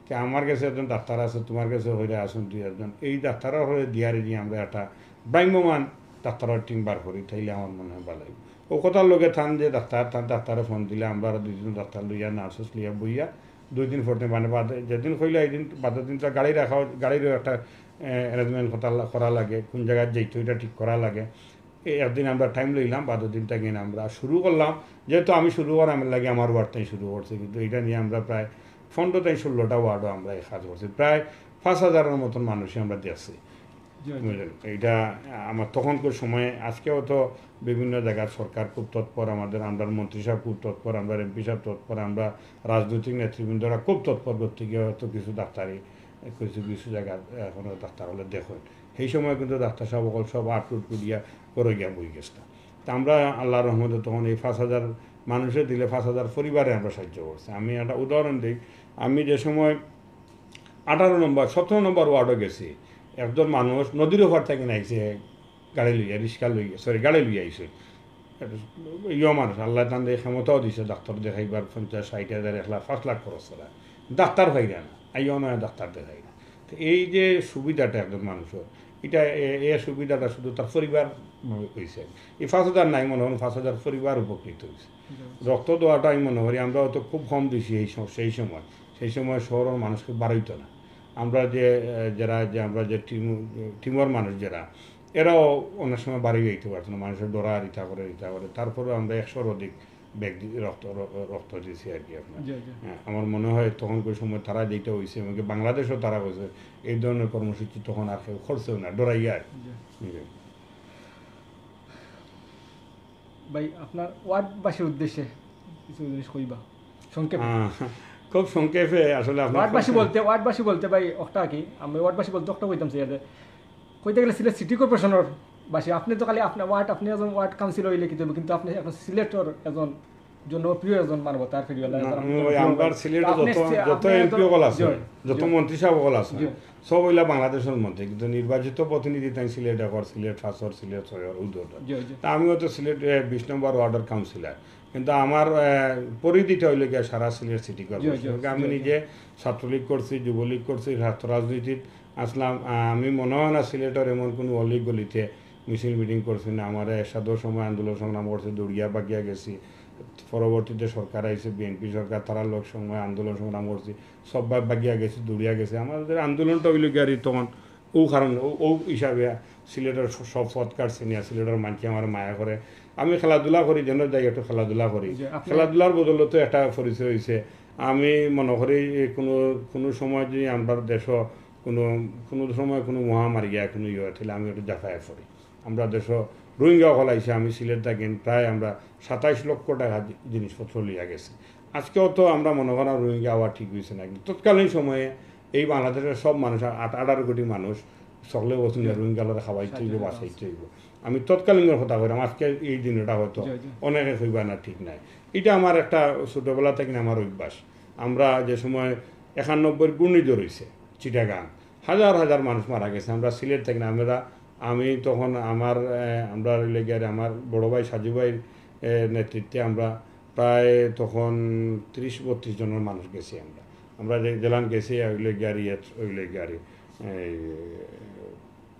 তে আমার গেছে একজন ডাক্তার আছে, তুমার গেছে কইরা আছইন দুই একজন। এই ডাক্তারর ঘরো দিয়া রে দিয়া আমরা একটা ভ্রাম্যমান ডাক্তারর টিম বার করি, তাইলে আমার মনে অয় ভালা অইবো।" অউ কথার লগে তান যে ডাক্তার, তান ডাক্তারে ফোন দিলা, আমরা আরো দুইজন ডাক্তার লইয়া, নার্সেস লইয়া বইয়া, দুই দিন পরে মানে বাদে, যেদিন কইলা, এই দিন, বাদর দিনটা গাড়ি রাখা, গাড়িরও একটা, এ, অ্যারেঞ্জমেন্ট করা লা-, করা লাগে, কুন জাগাত যাইতো, ইটা ঠিক করা লাগে। এ, একদিন আমরা টাইম লইলাম, বাদর দিনটা গিয়া আমরা শুরু করলাম। যেহেতু আমি শুরু করার লাগি আমার ওয়ার্ড থাকি শুরু করছি, কিন্তু ইটা নিয়া আমরা প্রায় পনেরো থাকি ষোলোটা ওয়ার্ডও আমরা এই কাজ করছি। প্রায় পাঁচ হাজারর মতন মানুষে আমরা দেখছি। জি, জি। বুঝলেন? ইটা আমার তখনকার সময়, আজকেও তো বিভিন্ন জাগার সরকার খুব তৎপর, আমাদের, আমরার মন্ত্রী সাব খুব তৎপর, আমরার এমপি সাব তৎপর, আমরার রাজনৈতিক নেতৃবৃন্দরা খুব তৎপর, গতিকে হয়তো কিছু ডাক্তারি, কিছু কিছু জাগাত এখনো ডাক্তার অকলে দেখইন। সেই সময় কিন্তু ডাক্তার সাব অকল সব আউটপুট করিয়া ঘরো গিয়া বই গেছতা। তা আমরা আল্লাহর রহমতে তখন এই পাঁচ হাজার মানুষে দিলে পাঁচ হাজার পরিবারে আমরা সাহায্য করছি। আমি একটা উদাহরণ দেই, আমি যে সময় আঠারো নম্বর, সতেরো নম্বর ওয়ার্ডও গেছি, একজন মানুষ নদীর ওপার থাকি আইছে গাড়ি লইয়া, রিক্সা লইয়া, সরি, গাড়ি লইয়া আইছে। ইয়ো মানুষ, আল্লায় তানরে ক্ষমতাও দিছে, ডাক্তার দেখাইবার পঞ্চাশ, ষাইট হাজার, এক লাখ, পাঁচ লাখ খরচ করা। ডাক্তার পাইরা না, আইও না ডাক্তার দেখাইরা। তো এই যে সুবিধাটা একজন মানুষর, ইটা, এ, এ সুবিধাটা শুধু তার পরিবার অইছে। এই পাঁচ হাজার নাই মনে অয়, পাঁচ হাজার পরিবার উপকৃত অইছে। রক্ত দেওয়াটা আমি মনে করি আমরা হয়তো খুব কম দিছি এই স-, সেই সময়। সেই সময় শহরর মানুষ কেউ বারইতো না। আমরা যে, এ, যারা, যে আমরা যে টিম, টিমর মানুষ যারা, এরাও অনেক সময় বারই আইতে পারতো না, মানুষর ডরার ইতা করে, ইতা করে। তারপরেও আমরা একশোর অধিক ব্যাগ দি-, রক্ত, র-, রক্ত দিছি আর কি আপনার। জি, জি। হ্যাঁ, আমার মনে হয় তখনকার সময় তারা যেটা অইছে, এমনকি বাংলাদেশও তারা অইছে, এই ধরনের কর্মসূচি তখন আর কেউ করছেও না, ডরাইয়া আর কি। জি। জি। ভাই, আপনার ওয়ার্ডবাসীর উদ্দেশ্যে কিছু জিনিস কইবা সংক্ষেপে? আহ, খুব সংক্ষেপে আসলে আপনার ওয়ার্ডবাসী খুব বলতে, ওয়ার্ডবাসী বলতে ভাই, ওটা কি, আমি ওয়ার্ডবাসী বলতে ওটা কইতাম চাই যে, কইতে গেলে সিলেট সিটি কর্পোরেশনের বাসী, আপনি তো খালি আপনার ওয়ার্ড, আপনি একজন ওয়ার্ড কাউন্সিলর অইলে কি অইবো, কিন্তু আপনি এখন সিলেটর একজন জনপ্রিয় একজন মানবতার ফেরিওয়ালা, না, একজন আমি ওই জনপ্রিয় আমরার ভাই। সিলেটে আপনি যত, সে-, যত আপনি এমপি অকল আছে, জি, যত জি। মন্ত্রী সাব অকল আছে, জি। সব অইলা বাংলাদেশর মধ্যে, কিন্তু নির্বাচিত প্রতিনিধি তাই সিলেট একর, সিলেট পাঁচর, সিলেট ছয়র, উদর। জি, জি। তা আমিও তো সিলেট, এ, বিশ নম্বর ওয়ার্ডর কাউন্সিলর, কিন্তু আমার, এ, পরিধিটা অইলো গিয়া সারা সিলেট সিটি কর্পোরেশন। জি, জি, আমি জি, জি। নিজে ছাত্রলীগ করছি, যুবলীগ করছি, ছাত্র রাজনীতিত আসলাম। আ, আমি মনে হয় না সিলেটর এমন কোনো অলি গলিতে মিছিল মিটিং করছি না। আমরা এরশাদর সময় আন্দোলন সংগ্রাম করছি, দৌড়িয়া বাগিয়া গেছি। পরবর্তীতে সরকার আইছে, বিএনপি সরকার, তারার লগে সময় আন্দোলন সংগ্রাম করছি, সব বা-, বাগিয়া গেছি, দৌড়িয়া গেছি। আমাদের আন্দোলনটা অইলো গিয়া আর তখন ও কারণ, ও, ও হিসাবে সিলেটর স-, সব পথ কাটছি নিয়া, সিলেটর মানষে আমার মায়া করে। আমি খেলাধুলা করি, যেন যাই একটু খেলাধুলা করি। জি, আপনি খেলাধুলার বদৌলতে একটা পরিচয় অইছে। আমি মনে করি, এ, কোনো, কোনো সময় যদি আমরার দেশো কোনো, কোনো সময় কোনো মহামারী ইয়া কোনো ইয়ে হয়, তাহলে আমি একটু জাফায় পড়ি। আমরার দেশো রোহিঙ্গা অকল আইছে, আমি সিলেট থাকি প্রায় আমরা সাতাইশ লক্ষ টাকা জি-, জিনিসপত্র লইয়া গেছি। আজকেও তো আমরা মনে করি রোহিঙ্গা আওয়া ঠিক অইছে না, কিন্তু তৎকালীন সময়ে এই বাংলাদেশর সব মানুষ, আট-, আঠারো কোটি মানুষ, সকলে বলছেন যে জি। রোহিঙ্গা অকলরে খাওয়াইতে অইবো, সাহায্য করা বাঁচাইতে অইবো। আমি তৎকালীনর কথা কইরাম, আজকে এই দিনটা হয়তো জি, জি। অনেকে কইবা না, ঠিক নাই। ইটা আমার একটা ছোটবেলা থাকি আমার অভ্যাস। আমরা যে সময় একানব্বইর ঘূর্ণিঝড় অইছে, চিটাগাং, হাজার হাজার মানুষ মারা গেছে। আমরা সিলেট থাকি না, আমরা, আমি তখন আমার, এ, আমরা অইলে গিয়া আমার বড় ভাই সাজু ভাইর, এ, নেতৃত্বে আমরা প্রায় তখন ত্রিশ বত্রিশ জনের মানুষ গেছি আমরা। আমরা যে, যেলান গেছি, অইলে গিয়া আর ইয়ে, অইলে গিয়া আর, এই,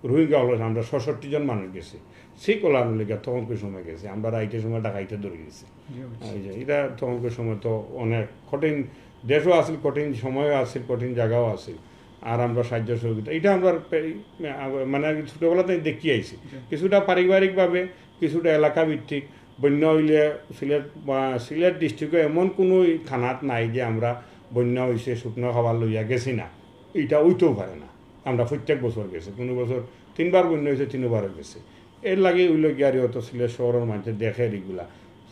রোহিঙ্গা অকল আমরা ছষট্টি জন মানুষ গেছি। শিখ অকল অইলে গিয়া তখনকার সময় গেছি, আমরা রাইতের সময় ডাকাইতে ধরি গেছি। জি, অবশ্যই। এই যে, ইটা তখনকার সময় তো অনেক কঠিন দেশও আছিল, কঠিন সময়ও আছিল, কঠিন জাগাও আছিল। আর আমরা সাহায্য সহযোগিতা, ইটা আমরা পে-, আ, মানে, আমি ছোটবেলা থাকি দেখি আইছি। জি। কিছুটা পারিবারিকভাবে, কিছুটা এলাকা ভিত্তিক। বন্যা অইলে সিলেট বা সিলেট ডিস্ট্রিক্টে এমন কোনো থানাত নাই যে আমরা বন্যা অইছে, শুকনো খাবার লইয়া গেছি না, ইটা অইতেও পারে না। আমরা প্রত্যেক বছর গেছি, কোনো বছর তিনবার বন্যা অইছে, তিনবারও গেছি। এর লাগি অইলো গিয়া আর অত সিলেট শহরর মানষে দেখে আর ইগুলা।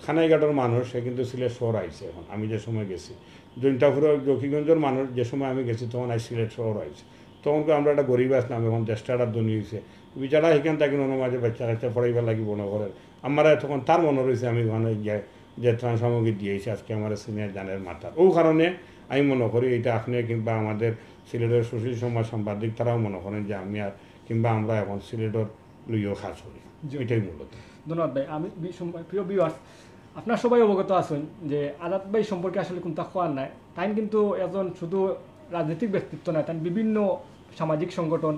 কানাইঘাটর মানুষ, সে কিন্তু সিলেট শহর আইছে এখন, আমি যে সময় গেছি। জৈন্তাপুরর জকিগঞ্জর মানুষ, যে সময় আমি গেছি, তখন আইজ সিলেট শহর আইছে। তখন তো আমরা একটা গরিব আসলাম, এখন দেশটা একটা ধনী অইছে। বেচারা হিখান থাকি অনো মাঝে বাচ্চা কাচ্চা পড়াইবার লাগি মনে করের। আমরা তখন তার মনে রইছে, আমি ওখানে গিয়া যে ত্রাণ সামগ্রী দিয়াইছি, আজকে আমার সিনিয়র জানের মাথার। ও কারণে আমি মনে করি এটা আপনি কিংবা আমাদের সিলেটের সুশীল সমাজ সাংবাদিক তারাও মনে করেন যে আমি আর কিংবা আমরা এখন সিলেটের লইয়াও কাজ করি। জি। এটাই মূলত। ধন্যবাদ ভাই। আমি বি-, সম-, প্রিয় ভিউয়ার্স, আপনারা সবাই অবগত আছেন যে আজাদ ভাই সম্পর্কে আসলে কোনটা কওয়ার নাই। তাইন কিন্তু একজন শুধু রাজনৈতিক ব্যক্তিত্ব নয়, তাইন বিভিন্ন সামাজিক সংগঠন,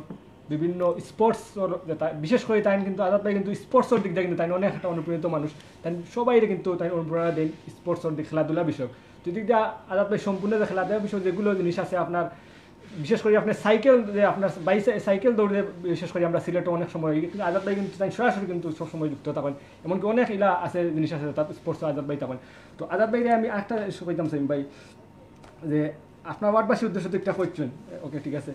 বিভিন্ন স্পোর্টসর যেটা, বিশেষ করে তাইন কিন্তু, আজাদ ভাই কিন্তু স্পোর্টসর দিক দিয়ে কিন্তু তাইন অনেক একটা অনুপ্রেরিত মানুষ। তাইন সবাইরে কিন্তু তাইন অনুপ্রেরণা দেন স্পোর্টসর দিক, খেলাধুলা বিষয়ক। তো এই দিক দিয়ে আজাদ ভাই সম্পূর্ণ যে খেলাধুলা বিষয়ক যেগুলো জিনিস আছে আপনার, বিশেষ করে আপনার সাইকেল, যে আপনার বাইসা-, সাইকেল দৌড়ে বিশেষ করে আমরা সিলেটে অনেক সময়, কিন্তু আজাদ ভাই কিন্তু তাইন সরাসরি কিন্তু সবসময় যুক্ত থাকেন। এমনকি অনেক ইলা আছে, জিনিস আছে তাত স্পোর্টস আজাদ ভাই থাকেন। তো আজাদ ভাইরে আমি আরেকটা বিষয় কইতাম চাই ভাই, যে আপনার ওয়ার্ডবাসীর উদ্দেশ্য তো একটা করছেন, ওকে, ঠিক আছে।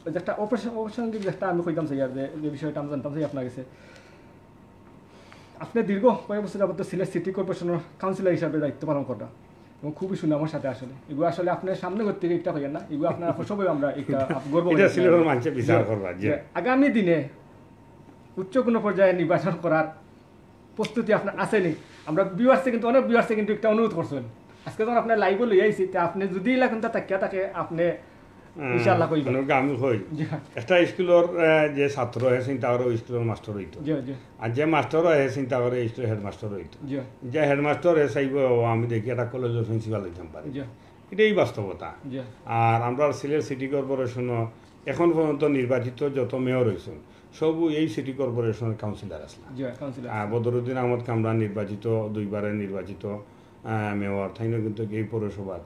ওই যে একটা অপ্রাস-, অপ্রাসঙ্গিক একটা আমি কইতাম চাই আর যে, যে বিষয়টা আমি জানতাম চাই আপনার কাছে। আপনি দীর্ঘ কয়েক বছর যাবত তো সিলেট সিটি কর্পোরেশনের কাউন্সিলর হিসাবে দায়িত্ব পালন করা এবং খুবই সুনামের সাথে আসলে। এগুলো আসলে আপনার সামনে করতে গিয়ে একটা হইয়া না, এগুলো আপনার সবাই আমরা একটা আপ-, গর্ব এটা অনুভব করি। সিলেটের মানুষে বিচার যে, করবা, যে। যে আগামী দিনে উচ্চ কোনো পর্যায়ে নির্বাচন করার প্রস্তুতি আপনার আছে নি? আমরা ভিউয়ার্সে কিন্তু, অনেক ভিউয়ার্সে কিন্তু একটা অনুরোধ করছেন। আজকে যখন আপনার লাইভে লই আইছি, তে আপনি যদি এলাকাটা তাকিয়া থাকে, আপনি হুম, ইনশাআল্লাহ কইবা। মানে আমি কই। জি। একটা স্কুলের, আহ, যে ছাত্র, হে চিন্তা করে ওই স্কুলের মাস্টার হইতো। জি, জি। আর যে মাস্টার হয়, হে চিন্তা করে এই স্কুলের হেডমাস্টার হইতো। জি। যে হেডমাস্টার, হে চাইবো, "ও, আমি দেখি একটা কলেজের প্রিন্সিপাল হইতাম পারি।" জি। এটাই বাস্তবতা। জি। আর আমরা সিলেট সিটি কর্পোরেশনও এখন পর্যন্ত নির্বাচিত যত মেয়র হইছেন, সবু এই সিটি কর্পোরেশনের কাউন্সিলর আসলাম। জি, কাউন্সিলর। আহ, বদরুদ্দিন আহমদ কামরান নির্বাচিত, দুইবারের নির্বাচিত, আহ, মেয়র, তাইনও কিন্তু এই পৌরসভার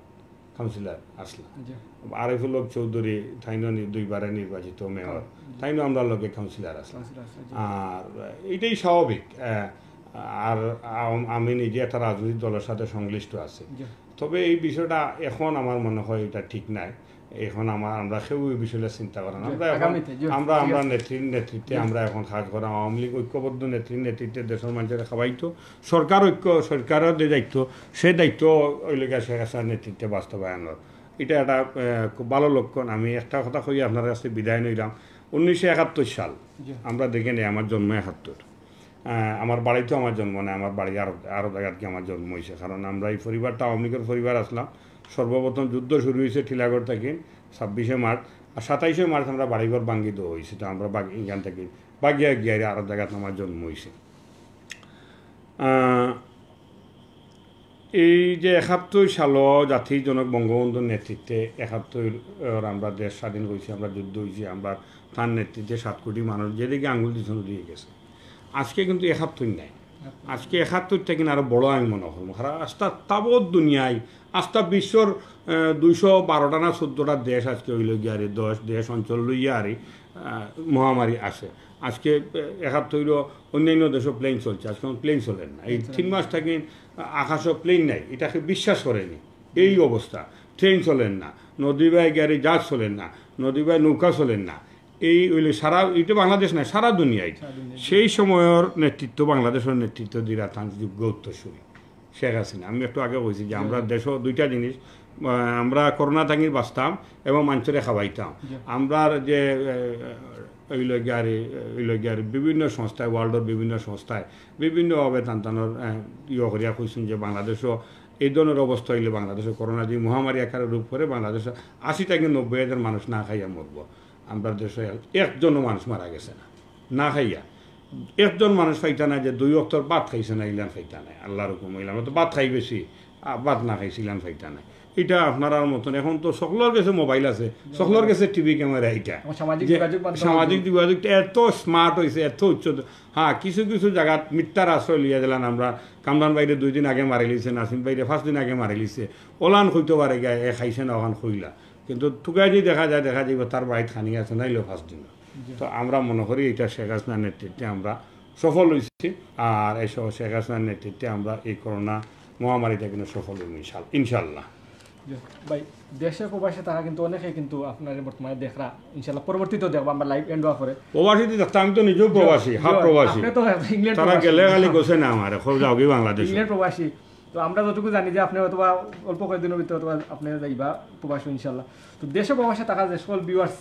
কাউন্সিলর আসলাম। জি। আরিফুল হক চৌধুরী, তাইনও নি-, দুইবারের নির্বাচিত মেয়র, জি। তাইনও আমরা লগে কাউন্সিলর আসলাম। কাউন্সিলর আসলাম, জি। আর এইটাই স্বাভাবিক। আহ, আর আম-, আমি নিজে একটা রাজনৈতিক দলের সাথে সংশ্লিষ্ট আছি। জি। তবে এই বিষয়টা এখন আমার মনে হয় এটা ঠিক নাই। এখন আমার, আমরা কেউ এই বিষয়ে চিন্তা করেন। জি, আমরা এখন, আগামীতে, জি, আমরা, ঠিক আমরা আছে। নেত্রীর নেতৃত্বে জি। আমরা এখন কাজ করাম। আওয়ামী লীগ ঐক্যবদ্ধ নেত্রীর নেতৃত্বে দেশের মানুষের খাওয়াইতো, সরকার ঐক্য, সরকারের যে দায়িত্ব, সে দায়িত্ব ওই লেগে শেখ হাসিনার নেতৃত্বে বাস্তবায়ন হয়। এটা একটা, আহ, খুব ভালো লক্ষণ। আমি একটা কথা কই, আপনার কাছে বিদায় নিলাম। উনিশশো একাত্তর সাল, জি। আমরা দেখে নেই, আমার জন্ম একাত্তর। আহ, আমার বাড়িতেও আমার জন্ম নেই, আমার বাড়ি আরব, আরব জায়গাত গিয়া আমার জন্ম হয়েছে। কারণ আমরা এই পরিবারটা আওয়ামী লীগের পরিবার আসলাম। সর্বপ্রথম যুদ্ধ শুরু হয়েছে টিলাগড় থেকে ছাব্বিশে মার্চ, আর সাতাইশে মার্চ আমরা বাড়িঘর ভাঙ্গি দেওয়া হয়েছে। তো আমরা বাগ-, এখান থেকে বাগিয়া গিয়া আরব জায়গাত আমার জন্ম হয়েছে। আহ, এই যে একাত্তর সালো জাতির জনক বঙ্গবন্ধুর নেতৃত্বে একাত্তর আমরা দেশ স্বাধীন হয়েছে, আমরা যুদ্ধ হয়েছে, আমরা তার নেতৃত্বে সাত কোটি মানুষ যেদিকে আঙুল দিয়েছেন ওদিকে গেছে। আজকে কিন্তু একাত্তর নাই, আজকে একাত্তর থেকে আরো বড় আমি মনে করবো। কারণ আস্তা তাবৎ দুনিয়ায়, আস্তা বিশ্বর, আহ, দুইশো বারোটা না চোদ্দটা দেশ আজকে হইল গিয়া আর দশ দেশ অঞ্চল লইয়া আর, আহ, মহামারী আছে। আজকে, আহ, একাত্তর অন্যান্য দেশও প্লেন চলছে, আজকে প্লেন চলেন না। এই তিন মাস থেকে আকাশও প্লেন নাই, এটাকে বিশ্বাস করেনি। এই অবস্থা, ট্রেন চলেন না, নদী বায় গাড়ি জাহাজ চলেন না, নদী বায় নৌকা চলেন না। এই হইলে সারা, এটা বাংলাদেশ নয়, সারা দুনিয়ায়। সারা দুনিয়ায়। সেই সময়র নেতৃত্ব, বাংলাদেশের নেতৃত্ব দিরা তান যোগ্য উত্তরসূরি শেখ হাসিনা। আমি একটু আগে কইছি যে আমরা জি। দেশও দুইটা জিনিস, আহ, আমরা করোনা থাকি বাঁচতাম এবং মানুষরে খাওয়াইতাম। জি। আমরা যে, আহ, ওই লগে আর, ওই লগে আর বিভিন্ন সংস্থায়, ওয়ার্ল্ডর বিভিন্ন সংস্থায় বিভিন্নভাবে তান তানোর, আহ, ইয়ে করিয়া কইছেন যে বাংলাদেশও এই ধরনের অবস্থা হইলে বাংলাদেশে করোনা যে মহামারী আকারে রূপ করে বাংলাদেশে আশি থেকে নব্বই হাজার মানুষ না খাইয়া মরবো। আমরা দেশে একজনও মানুষ মারা গেছে না, না খাইয়া। একজন মানুষ পাইতা না যে দুই অক্তর ভাত খাইছে না, ইলান পাইতা না। আল্লাহর হুকুম হইলে আমরা তো ভাত খাই বেশি, আ, ভাত না খাইছে ইলান পাইতা না। এটা আপনারার মতন, এখন তো সকলের কাছে মোবাইল আছে, সকলের কাছে টিভি ক্যামেরা, এটা এখন সামাজিক যে যোগাযোগ মাধ্যম সামাজিক আছে। যোগাযোগ এত স্মার্ট হইছে, এত উচ্চ। হ্যাঁ, কিছু কিছু জায়গাত মিথ্যার আশ্রয় লইয়া দিলাম আমরা। কামরান ভাইরে দুই দিন আগে মারি লিছে, নাসিম ভাইরে পাঁচ দিন আগে মারি লিছে। ওলান কইতে পারে গিয়া, এ খাইছে না, ওখান কইলা। কিন্তু তুকাই যদি দেখা যায়, দেখা যাইব তার বাড়িত খানি আছে, নাইলেও পাঁচ দিন। জি। তো আমরা মনে করি এটা শেখ হাসিনার নেতৃত্বে আমরা সফল হইছি, আর এই সহ শেখ হাসিনার নেতৃত্বে আমরা এই করোনা মহামারীটা কিন্তু সফল হইব ইনশাল-, ইনশাল্লাহ। জি, ভাই, দেশে প্রবাসে তারা কিন্তু অনেকে কিন্তু আপনারে বর্তমানে দেখরা, ইনশাল্লাহ পরবর্তীতেও দেখবো আমরা লাইভ এন্ড হওয়ার পরে। প্রবাসী তো দেখতাম, আমি তো নিজেও প্রবাসী, জি, হাফ জি, প্রবাসী। আপনি তো ইংল্যান্ড তারা প্রবাসী। গেলে খালি গোছে না আমার, খুব যাওগি বাংলাদেশ। ইংল্যান্ড প্রবাসী। তো আমরা যতটুকু জানি যে আপনি হয়তো বা অল্প কয়েকদিনের ভিতরে হয়তো বা আপনি যাইবা প্রবাসী ইনশাল্লাহ। তো দেশে প্রবাসে থাকা যে সকল ভিউয়ার্স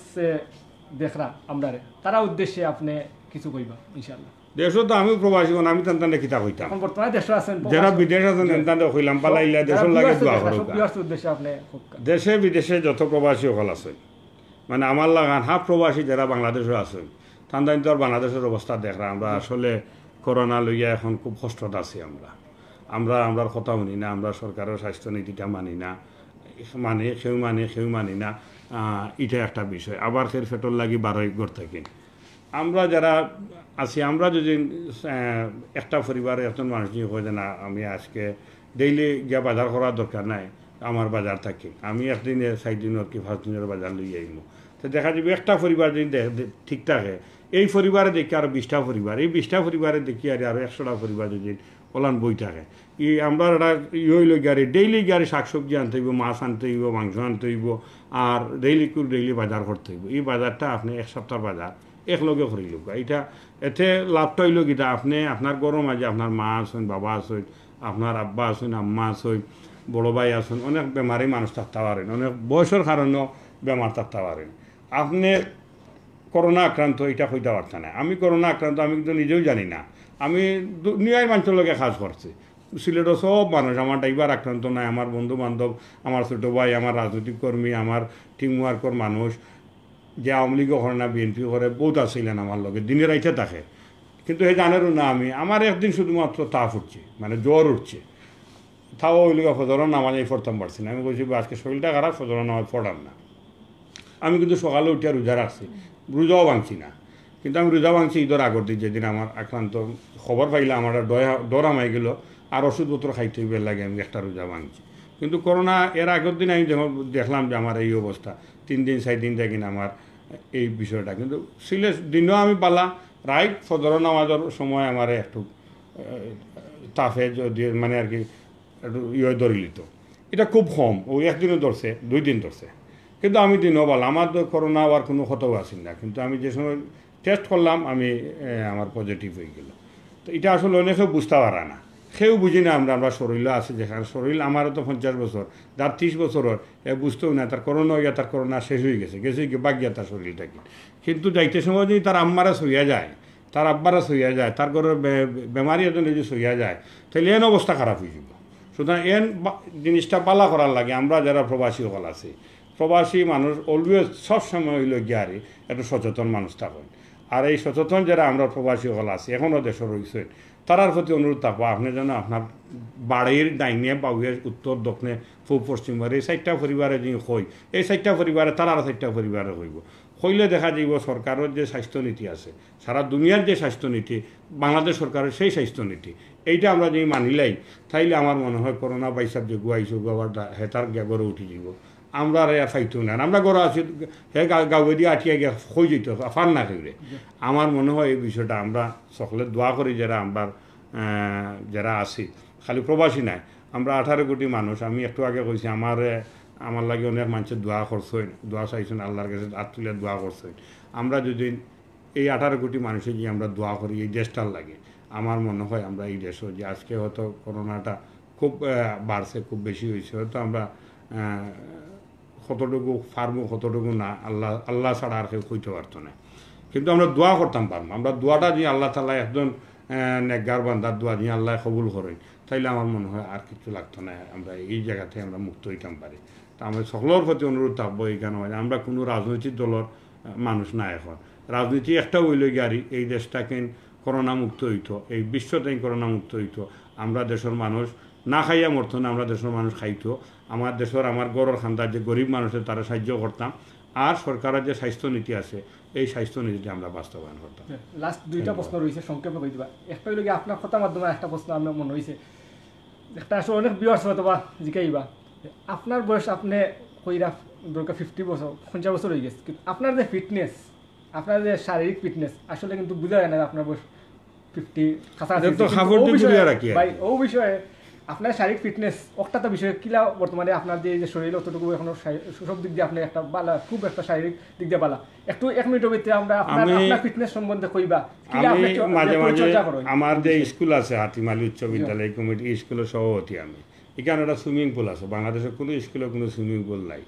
দেখরা আমরারে, তারা উদ্দেশ্যে আপনি কিছু কইবা ইনশাল্লাহ। দেশো তো আমিও প্রবাসী, মানে আমি তান তানে কিতা কইতাম। এখন বর্তমানে দেশো আছেন, যারা বিদেশ আছেন, তান তানে কইলাম, পালাইলা দেশর লাগি দোয়া করুক। বিয়ার্স উদ্দেশ্যে আপনি খুব দেশে বিদেশে যত প্রবাসী অকল আছেন, মানে আমার লাখান হাফ প্রবাসী যারা বাংলাদেশো আছেন, তান তাইন তো আর বাংলাদেশর অবস্থা দেখরা। আমরা আসলে করোনা লইয়া এখন খুব কষ্টত আছি আমরা। আমরা আমরার কথা হুনি না, আমরা সরকারর স্বাস্থ্য নীতিটা মানি না, মানে কেউ মানে কেউ মানি না। আহ, ইটা একটা বিষয়। আবার কেউর পেটর লাগি বারই ঘর থাকি। আমরা যারা আছি, আমরা যদি, আহ, একটা পরিবারে একজন মানুষ যদি কয় যে, "না, আমি আজকে ডেইলি গিয়া বাজার করার দরকার নাই, আমার বাজার থাকি, আমি একদিনে চাইর দিনর কি পাঁচ দিনর বাজার লইয়া আইমু।" তো দেখা যাইবো একটা পরিবার যদি দে-, দে-, ঠিক থাকে, এই পরিবারে দেখি আরো বিশটা পরিবার, এই বিশটা পরিবারে দেখি আর আরো একশোটা পরিবার যদি অলান বই থাকে। ই আমরা একটা ইয়ে অইলো গিয়ারি, ডেইলি গিয়ারি শাকসবজি আনতে অইবো, মাছ আনতে অইবো, মাংস আনতে অইবো, আর ডেইলি করে ডেইলি বাজার করতে অইবো। এই বাজারটা আপনি এক সপ্তাহর বাজার একলগে করিলউক্কা। ইটা এতে লাভটা অইলো কিতা, আপনি আপনার ঘরর মাঝে আপনার মা আছইন, বাবা আছইন, আপনার আব্বা আছইন, আম্মা আছইন, বড় ভাই আছইন, অনেক বেমারি মানুষ থাকতা পারইন, অনেক বয়সর কারণেও বেমার থাকতা পারইন। আপনি করোনা আক্রান্ত, ইটা কইতা পারতা না। আমি করোনা আক্রান্ত, আমি কিন্তু নিজেও জানি না। আমি দুনিয়ার মানষর লগে কাজ করছি। সিলেটর সব মানুষ, আমার ড্রাইভার আক্রান্ত নাই, আমার বন্ধু বান্ধব, আমার ছোট ভাই, আমার রাজনৈতিক কর্মী, আমার টিম ওয়ার্কর মানুষ, যে আওয়ামী লীগও করে না, বিএনপি করে, বউত আছিলেন আমার লগে, দিনে রাইতে থাকে। কিন্তু হে জানেরও না আমি, আমার একদিন শুধুমাত্র তাপ উঠছে, মানে জ্বর উঠছে। তাও অইলো গিয়া ফজরর নামাজ আমি পড়তাম পারছি না। আমি কইছি, "বা, আজকে শরীরটা খারাপ, ফজরর নামাজ পড়ার না।" আমি কিন্তু সকালে উঠিয়া রোজা রাখছি, রোজাও ভাঙছি না। কিন্তু আমি রোজা ভাঙছি ঈদর আগর দিন, যেদিন আমার আক্রান্ত খবর পাইলা, আমার আর ডর, ডর হামাই গেল, আর ওষুধপত্র খাইতে অইবার লাগি আমি একটা রোজা ভাঙছি। কিন্তু করোনা এর আগর দিন আমি যখন দেখলাম যে আমার এই অবস্থা, তিন দিন চাইর দিন থাকি আমার এই বিষয়টা, কিন্তু সিলেট দিনও আমি বালা, রাইত ফজর নামাজর সময় আমার একটু, আহ, তাপে যদি মানে আর কি একটু ইয়ে ধরিলিত। ইটা খুব কম, অউ একদিনও ধরছে, দুই দিন ধরছে। কিন্তু আমি দিনও বালা, আমার তো করোনা অওয়ার কুনু কথাও আছিল না, কিন্তু আমি যে সময় টেস্ট করলাম, আমি, এ, আমার পজিটিভ অইগেলো। তো ইটা আসলে অনেকেও বুঝতা পারা না, কেউ বুঝি না আমরা, আমরা শরীরও আছে যেখান, শরীর আমারও তো পঞ্চাশ বছর, যার ত্রিশ বছর অর, হে বুঝতোউ না, তার করোনা অইয়া তার করোনা শেষ অইগেছে, গেছে গিয়া বাদ গিয়া তার শরীর থাকি। কিন্তু যাইতে সময় যদি তার আম্মারে ছইয়া যায়, তার আব্বারে ছইয়া যায়, তার ঘরর বে-, বেমারি একজন যদি ছইয়া যায়, তাইলে এন অবস্থা খারাপ অইযিবো। সুতরাং এন বা-, জিনিসটা বালা করার লাগি আমরা যারা প্রবাসী অকল আছি, প্রবাসী মানুষ always সব সময় অইলো গিয়ারি একটু সচেতন মানুষ থাকইন। আর এই সচেতন যারা আমরা প্রবাসী অকল আছি, এখনো দেশো রইছইন, তারার প্রতি অনুরোধ থাকবো, আপনে যেন আপনার বাড়ির ডাইনে বাউয়ে উত্তর দক্ষিণে পূব পশ্চিম বাড়ি এই চাইরটা পরিবারে যদি কই, এই চাইরটা পরিবারে তারার চাইরটা পরিবারে কইবো। কইলে দেখা যাইবো সরকারর যে স্বাস্থ্য নীতি আছে, সারা দুনিয়ার যে স্বাস্থ্য নীতি, বাংলাদেশ সরকারর সেই স্বাস্থ্য নীতি, এইটা আমরা যদি মানিলাই, তাইলে আমার মনে হয় করোনা ভাইসাব যেগু আইছে, ওগু আবার দা-, হেতার গিয়া ঘরো উঠি যাইবো। আমরা আর ইয়া পাইতো না, আমরা ঘরো আছি, হে গা-, গাউয়ে দিয়া আটিয়া গিয়া কই যাইতো, ফার না কেউরে। আমার মনে হয় এই বিষয়টা আমরা সকলে দোয়া করি, যারা আমরা, আহ, যারা আছি, খালি প্রবাসী নাই, আমরা আঠারো কোটি মানুষ। আমি একটু আগে কইছি, আমার, আমার লাগি অনেক মানষে দোয়া করছইন, দোয়া চাইছইন, আল্লার গেছে আত তুলিয়া দোয়া করছইন। আমরা যদি এই আঠারো কোটি মানুষে যদি আমরা দোয়া করি এই দেশটার লাগি, আমার মনে হয় আমরা এই দেশো যে আজকে হয়তো করোনাটা খুব, আহ, বাড়ছে, খুব বেশি অইছে, হয়তো আমরা, আহ, কতটুকু পারমু, কতটুকু না, আল্লা, আল্লা ছাড়া আর কেউ কইতো পারতো না। কিন্তু আমরা দোয়া করতাম পারমু। আমরা দোয়াটা যদি আল্লা তাআলা একজন, আহ, নেককার বান্দার দোয়া যদি আল্লায় কবুল করইন, তাইলে আমার মনে হয় আর কিচ্ছু লাগতো না, আমরা এই জাগাতে আমরা মুক্ত অইতাম পারি। তা আমরা সকলর প্রতি অনুরোধ থাকবো, এইখানো আমরা কুনু রাজনৈতিক দলর, আহ, মানুষ না এখন। রাজনীতি একটা অইলো গিয়ারি, এই দেশটা কেন করোনা মুক্ত অইতো, এই বিশ্বটাই করোনা মুক্ত অইতো। আমরা দেশর মানুষ না খাইয়া মরতো না, আমরা দেশর মানুষ খাইতো। আমার দেশর, আমার ঘরর খান্দার যে গরিব মানুষ আছে, তারে সাহায্য করতাম। আর সরকারর যে স্বাস্থ্য নীতি আছে, এই স্বাস্থ্য নীতিটা আমরা বাস্তবায়ন করতাম। লাস্ট দুইটা প্রশ্ন রইছে, সংক্ষেপে কই দিবা। একটা অইলো কি, আপনার কথার মাধ্যমে একটা প্রশ্ন আমার মনে অইছে, একটা আসলে অনেক ভিউয়ার্স হয়তো বা জিকাইবা, আপনার বয়স আপনে কইরা দরকার ফিফটি বছর, পঞ্চাশ বছর অইগেছে, কিন্তু আপনার যে ফিটনেস, আপনার যে শারীরিক ফিটনেস, আসলে কিন্তু বুঝা যায় না যে আপনার বয়স ফিফটি কাছাকাছি। এটা তো কিন্তু কাপড় অউ দিয়ে বিষয়ে, গুলিয়ে রাখি আর ভাই, কি। অউ বিষয়ে আপনার শারীরিক ফিটনেস, অকটা তো বিষয়ে কিলা বর্তমানে আপনার যে, যে শরীর অতটুকু এখনো শারী-, সব দিক দিয়া আপনে একটা বালা, খুব একটা শারীরিক দিক দিয়া বালা। একটু এক মিনিটর ভিতরে আমরা আপনার, আমি, আপনার ফিটনেস সম্বন্ধে কইবা, কিলা আমি আপনে চ-, মাঝে যে মাঝে পরিচর্যা করইন? আমার যে স্কুল আছে হাতিমালি উচ্চ বিদ্যালয় কমিটি, স্কুলর সভাপতি আমি। এখানো একটা সুইমিং পুল আছে, বাংলাদেশর কুনু স্কুলো কুনু সুইমিং পুল নাই।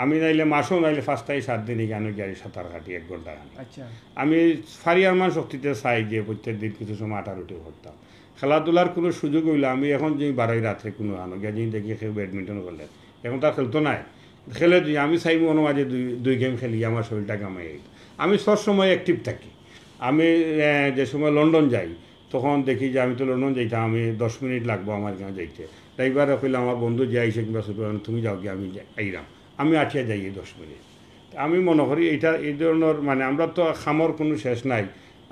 আমি নাইলে মাসও নাইলে পাঁচ থাকি সাত দিন এখানো গিয়া সাঁতার কাটি এক ঘন্টা খানি। আচ্ছা। আমি পারিয়ার মান শক্তিতে চাই যে প্রত্যেক দিন কিছু সময় আটারুটি করতাম। খেলাধুলার কোনো সুযোগ অইলে আমি এখন যে বারোই রাত্রে কোনো আনো গিয়া যদি দেখি কেউ ব্যাডমিন্টন খেলে, এখন তার খেলতো নাই, খেলে যদি আমি চাই মনে মাঝে দুই দুই গেম খেলি, আমার শরীরটা কামাই অইতো। আমি সব সময় অ্যাক্টিভ থাকি। আমি আহ, যে সময় লন্ডন যাই, তখন দেখি যে আমি তো লন্ডন যাইতাম, আমি দশ মিনিট লাগবো আমার এখানে যাইতে। ড্রাইভারে কইলাম, "আমার বন্ধু যে আইছে কিংবা ছোটো, তুমি যাও গিয়া, আমি যাই-, আইরাম।" আমি আটিয়া যাই এই দশ মিনিট। আমি মনে করি এইটা এই ধরনের, মানে, আমরা তো খামর কোনো শেষ নাই,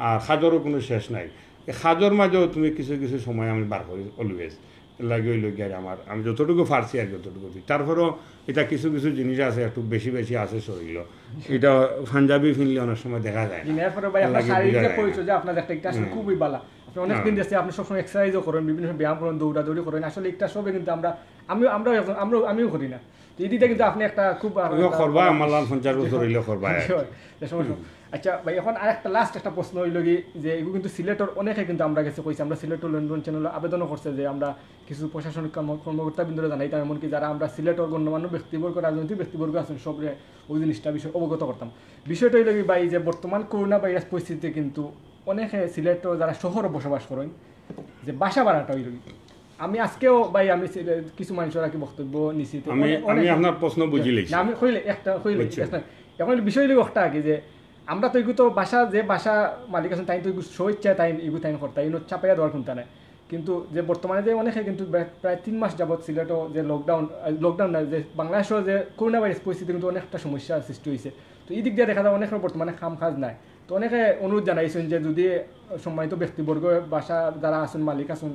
আর কাজরও কোনো শেষ নাই। এই কাজর মাঝেও তুমি কিছু কিছু সময় আমি বার করি অলওয়েজ। এর লাগি অইল কি আর আমার, আমি যতটুকু পারছি আর যতটুকু পারি। তারপরেও এটা কিছু কিছু জিনিস আছে, একটু বেশি বেশি আছে শরীরও। এটা পাঞ্জাবি ফিনলে অনেক সময় দেখা যায় জি, না। এরপরে ভাই এর আপনার লাগি শারীরিক বুঝা যে যায় না। পরিচর্যা, আপনার একটা, একটা আসলে হুম। খুবই ভালো। আপনি অনেক দিন হুম। দেখছি, আপনি সবসময় এক্সারসাইজও করেন, বিভিন্ন সময় ব্যায়াম করেন, দৌড়াদৌড়ি করেন। আসলে একটা সবে কিন্তু আমরা, আমিও, আমরাও একজন, আমরাও, আমিও করি না। তো এই দিকটা কিন্তু আপনি একটা খুব, আহ, ওইও একটা করবা, ভালো আমার লাল পঞ্চাশ বছর হইলে করবা। জি, হয়। যে সমস্যা। আচ্ছা ভাই, এখন আরেকটা লাস্ট একটা প্রশ্ন হইল কি, যে এগুলো কিন্তু সিলেটর অনেকে কিন্তু আমরা গেছে কইছি, আমরা সিলেটর লন্ডন চ্যানেল আবেদনও করছে যে আমরা কিছু প্রশাসনিক কর্ম-, কর্মকর্তা বৃন্দরে জানাইতাম, এমনকি যারা আমরা সিলেটর গণ্যমান্য ব্যক্তিবর্গ, রাজনৈতিক ব্যক্তিবর্গ আছেন, সবরে ওই জিনিসটা বিষয়ে অবগত করতাম। বিষয়টা হইল কি ভাই, যে বর্তমান করোনা ভাইরাস পরিস্থিতিতে কিন্তু অনেকে সিলেটর যারা শহরে বসবাস করেন, যে বাসা ভাড়াটা হইল কি, আমি আজকেও ভাই, আমি সিলে-, কিছু মানুষের আর কি বক্তব্য নিছি, তো আমি অনেক, আমি অনেক আপনার প্রশ্ন বুঝি লাইছি। না, আমি কইলে একটা, কইলে বুঝছি। একটা। এখন বিষয় হইল একটা কি, যে আমরা তো এগু তো বাসা, যে বাসা মালিক আছেন, তাই তো এগু স্বেচ্ছায় তাই এগু তাই করতা, এগুলো চাপাইয়া দেওয়ার কোনটা নাই। কিন্তু যে বর্তমানে যে অনেকে কিন্তু প্রায়, প্রায় তিন মাস যাবত সিলেটও যে লকডাউন, আহ, লকডাউন না, যে বাংলাদেশও যে করোনা ভাইরাস পরিস্থিতি কিন্তু অনেকটা সমস্যা সৃষ্টি হয়েছে। তো এই দিক দিয়ে দেখা যায় অনেকের বর্তমানে কাম কাজ নাই। তো অনেকে অনুরোধ জানাইছেন যে যদি সম্মানিত ব্যক্তিবর্গ, বাসা যারা আছেন, মালিক আছেন,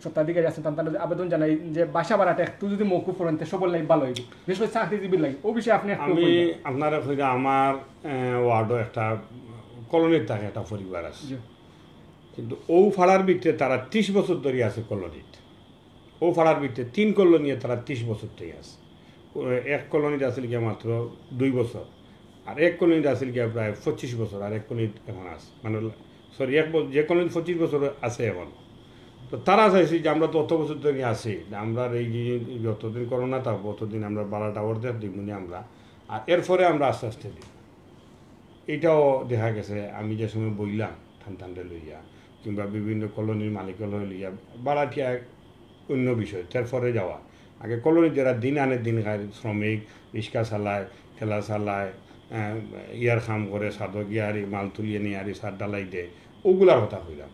স্বত্বাধিকারী আছেন, তারা আবেদন জানাই যে বাসা ভাড়াটা একটু যদি মৌকুফ করেন, তো সবর লাগি ভালো হইব, বিশেষ করে চাকরিজীবীর লাগি। ও বিষয়ে আপনি একটু আমি বলবেন। আপনারে কইরা, আমার আহ, ওয়ার্ডও একটা কলোনির থাকে একটা পরিবার আছে, জি। কিন্তু ও পাড়ার ভিতরে তারা ত্রিশ বছর ধরে আছে কলোনিত। ও পাড়ার ভিতরে তিন কলোনিয়ে তারা ত্রিশ বছর ধরে আছে। ও এক কলোনিত আছিল গিয়া মাত্র দুই বছর, আর এক কলোনিত আছিল গিয়া প্রায় পঁচিশ বছর, আর এক কলোনিত এখন আছে, মানে, সরি, এক বছর, যে কলোনিত পঁচিশ বছর আছে এখন। তো তারা চাইছে যে আমরা তো অত বছর ধরে আছি, আমরা এই যে যতদিন করোনা থাকবো, অতদিন আমরা ভাড়াটা অর্ধেক দিমুনি আমরা, আর এরপরে আমরা আস্তে আস্তে দিব। এটাও দেখা গেছে, আমি যে সময় বইলাম ঠান ঠান্ডে লইয়া, কিংবা বিভিন্ন কলোনির মালিক লইয়া, ভাড়াটিয়া অন্য বিষয়, তারপরে যাওয়া। আগে কলোনি যারা দিন আনে দিন খায়, শ্রমিক, রিক্সা চালায়, ঠেলা চালায়, আহ, ইয়ার কাম করে, সাদো গিয়ারি, মাল তুলিয়ে নিয়ে আরি, সার ডালাই দেয়, ওগুলার কথা কইলাম।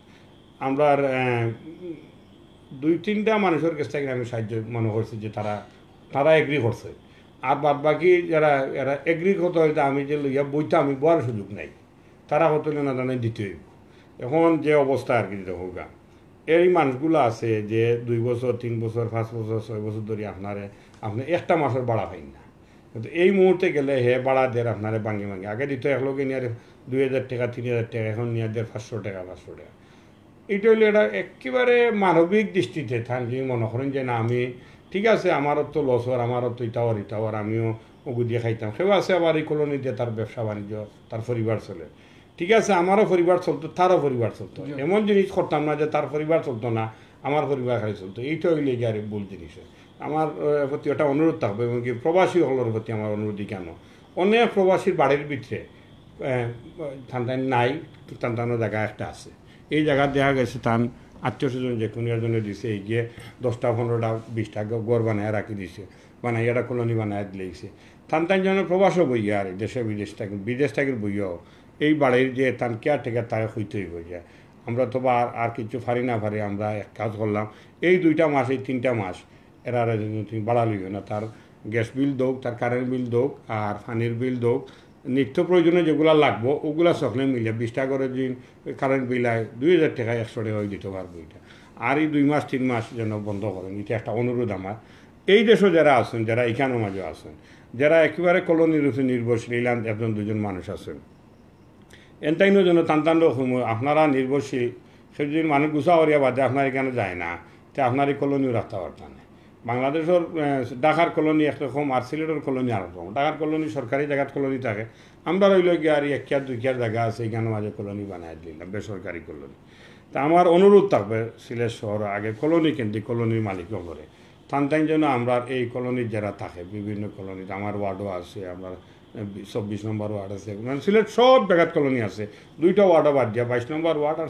আমরা, আহ, দুই তিনটা মানুষের কাছ থেকে আমি সাহায্য মনে করছি যে তারা, তারা এগ্রি করছে। আর বাদ বাকি যারা, এরা এগ্রি করতে হয়তো আমি যে লইয়া বইতে আমি বওয়ার সুযোগ নাই, তারা হয়তো না জানে দিতে হইব। এখন যে অবস্থা আর কি, দেখো গা, এই মানুষগুলো আছে যে দুই বছর, তিন বছর, পাঁচ বছর, ছয় বছর ধরে আপনারে, আপনি একটা মাসের ভাড়া পাইন না। কিন্তু এই মুহূর্তে গেলে হে ভাড়া দের আপনারে ভাঙি ভাঙি। আগে দিত এক লগে নিয়ে দুই হাজার টাকা, তিন হাজার টাকা, এখন নিয়ে দের পাঁচশো টাকা, পাঁচশো টাকা। এটা হইলে এটা একেবারে মানবিক দৃষ্টিতে থান যদি মনে করেন যে না, আমি ঠিক আছে, আমারও তো লস হওয়ার, আমারও তো ইটা হওয়ার, ইটা হওয়ার, আমিও ওগু দিয়ে খাইতাম। কেউ আছে আবার এই কলোনি দিয়ে তার ব্যবসা বাণিজ্য, তার পরিবার চলে। ঠিক আছে, আমারও পরিবার চলতো, তারও পরিবার চলতো। জি। এমন জিনিস করতাম না যে তার পরিবার চলতো না, আমার পরিবার খালি চলতো। এইটা হইলে গিয়ে আরেক ভুল জিনিস হয়। আমার আহ, প্রতি একটা অনুরোধ থাকবে, এবং কি প্রবাসী হকলর প্রতি আমার অনুরোধ কেন, অনেক প্রবাসীর বাড়ির ভিতরে আহ, টান টান নাই, টান টানো জায়গা একটা আছে। এই জায়গা দেখা গেছে তান আত্মীয় স্বজন যে কোনো একজনে দিছে, এই গিয়ে দশটা, পনেরোটা, বিশটা ঘ-, ঘর বানায় রাখি দিছে, বানাই একটা কলোনি বানায় দিলে গেছে। টান টান যেন প্রবাসও বইয়া আর দেশে বিদেশ থাকি, বিদেশ থাকি বইয়াও এই বাড়ির যে তান কেয়ারটেকার তাকে হইতে হইব যে আমরা তো বা আর, আর কিছু পারি না পারি, আমরা এক কাজ করলাম, এই দুইটা মাস, এই তিনটা মাস এরা যদি তুমি ভাড়া লইও না, তার গ্যাস বিল দোক, তার কারেন্ট বিল দোক, আর পানির বিল দোক, নিত্য প্রয়োজনে যেগুলা লাগবো, ওগুলা সকলে মিলে বিশটা করে যদি কারেন্ট বিল আয়, দুই হাজার টাকা, একশো টাকা ওই দিতে পারবো এটা। আর এই দুই মাস, তিন মাস যেন বন্ধ করেন, এটা একটা অনুরোধ আমার। এই দেশও যারা আছেন, যারা এখানের মাঝে আছেন, যারা একেবারে কলোনির উপরে নির্ভরশীল, ইলান একজন দুজন মানুষ আছেন, এনতাইনও যেন টান টান রকম আপনারা নির্ভরশীল। সে যদি মানুষ গুছা করিয়া বাদে আপনার এখানে যায় না, তে আপনার এই কলোনিও রাখতে পারতা না। বাংলাদেশের আহ, ঢাকার কলোনি একরকম, আর সিলেটের কলোনি আর রকম। ঢাকার কলোনি সরকারি জায়গাত কলোনি থাকে, আমরা রইল গিয়া আর এক কিয়ার দুই কিয়ার জায়গা আছে, এখানে মাঝে কলোনি বানাই দিলাম, বেসরকারি কলোনি। তা আমার অনুরোধ থাকবে সিলেট শহর আগে কলোনি কেন্দ্রিক, কলোনির মালিক করে তান তাইন যেন আমরার এই কলোনিত যারা থাকে, বিভিন্ন কলোনিত, আমার ওয়ার্ডও আছে, আমরার চব্বিশ নম্বর ওয়ার্ড আছে, মানে সিলেট সব জাগাত কলোনি আছে, দুইটা ওয়ার্ডও বাদ দিয়া, বাইশ নম্বর ওয়ার্ড আর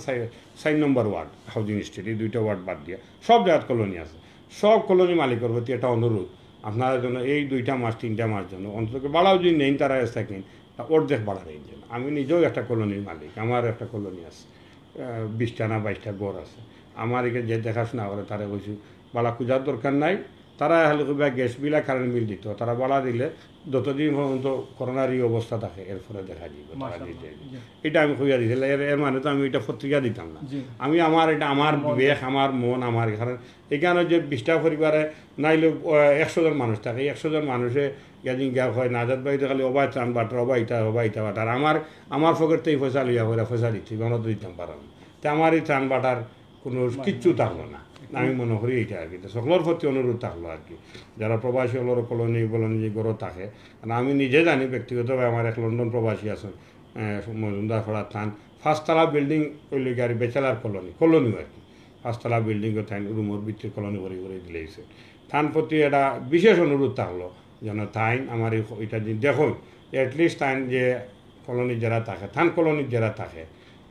চার নম্বর ওয়ার্ড, হাউজিং এস্টেট, এই দুইটা ওয়ার্ড বাদ দিয়া সব জাগাত কলোনি আছে। সব কলোনি মালিকর প্রতি একটা অনুরোধ, আপনারা যেন এই দুইটা মাস, তিনটা মাস যেন অন্তত ভাড়াও যদি নেইন, তারা এসে থাকেন, তা অর্ধেক ভাড়া নেইন যেন। আমি নিজেও একটা কলোনির মালিক, আমার একটা কলোনি আছে, বিশটা না বাইশটা ঘর আছে। আমার এখানে যে দেখাশোনা করে, তারে কইছি, "ভাড়া খুঁজার দরকার নাই।" তারা খালি কইবা গ্যাস বিল আর কারেন্ট বিল দিত, তারা ভাড়া দিলে যতদিন পর্যন্ত করোনার এই অবস্থা থাকে, এরপরে দেখা যাইব, তারা মাশাআল্লাহ। দিতে। জি। এটা আমি কইয়া দিছি, এর, এর মানে তো আমি এটা পত্রিকা দিতাম না। জি। আমি আমার, এটা আমার মন। বিবেক, আমার মন, আমার, কারণ এখানে যে বিশটা পরিবারে নাইলে, আহ, একশো জন মানুষ থাকে, একশো জন মানুষে গিয়া দিন গিয়া হয়, নাজাত ভাই তো খালি ওবায় ত্রাণ বাটার, ওবায় ইটা, ওবায় ইটা বাটার। আমার, আমার পকেট থেকে পয়সা লইয়া করে পয়সা দিতে, আমরা তো দিতাম পারলাম। তে আমার এই ত্রাণ বাটার কোনো কিচ্ছু থাকলো না। আমি মনে করি এইটা আর কি। তো সকলের প্রতি অনুরোধ থাকলো আর কি, যারা প্রবাসী হলো কলোনি, কলোনি যে ঘরও থাকে, কারণ আমি নিজে জানি ব্যক্তিগতভাবে, আমার এক লন্ডন প্রবাসী আছেন, আহ, মজুমদার ফড়া থান, পাঁচতলা বিল্ডিং হইলে কি আর ব্যাচেলার কলোনি, কলোনিও আর কি, পাঁচতলা বিল্ডিংও থাইন রুমের ভিতরে কলোনি করে করে দিলে হয়েছে। থান প্রতি একটা বিশেষ অনুরোধ থাকলো, যেন থাইন আমার এই, এটা যদি দেখো, অ্যাটলিস্ট থাইন যে কলোনি যারা থাকে, থান কলোনি যারা থাকে,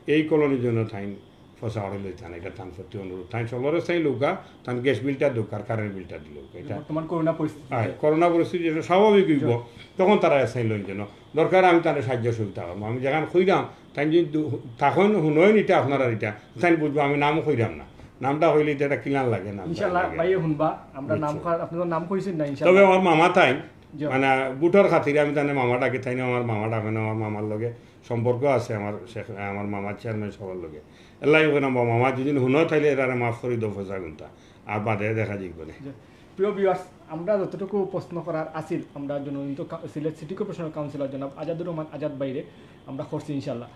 এই কলোনির জন্য থাইন পয়সা অড়ে লইতাম, এটা তান প্রতি অনুরোধ। তাই সকলরে চাই লৌকা, তান গ্যাস বিলটা দৌকার, কারেন্ট বিলটা দিল। এটা বর্তমান করোনা পরিস্থিতি। হ্যাঁ, করোনা পরিস্থিতি যেন স্বাভাবিক হইব, তখন তারা এসে লইন যেন। দরকার আমি তাদের সাহায্য সুবিধা করবো। আমি যেখান কইলাম, তাই যদি দু-, তখন হুনইন এটা আপনারা এটা, তাই বুঝবো আমি নামও কইলাম না। নামটা হইলে এটা একটা কিলান লাগে, নামটা ইনশাআল্লাহ লাগে। ভাইয়ে হুনবা, আমরা নাম বুঝছো। করার, আপনি তো নাম কইছেন না, ইনশাআল্লাহ। তবে আমার মামা তাই, জি। মানে, ভোটর খাতিরে আমি তানে মামা ডাকি, তাই না আমার মামা ডাকে না, আমার মামার লগে সম্পর্ক আছে আমার শেখ, আমার মামার চেয়ারম্যান সবার লগে। এল্লাই ওখানে মামা যদি হুনো তাইলে এরারে মাফ করি দাও ফজা গুনতা, আর বাদে দেখা যাইব না। জি। প্রিয় ভিউয়ার্স, আমরা যতটুকু প্রশ্ন করার আছিল, আমরা জননীত কা-, সিলেট সিটি কর্পোরেশনের কাউন্সিলর জনাব আজাদুর রহমান আজাদ ভাইরে আমরা করছি ইনশাআল্লাহ।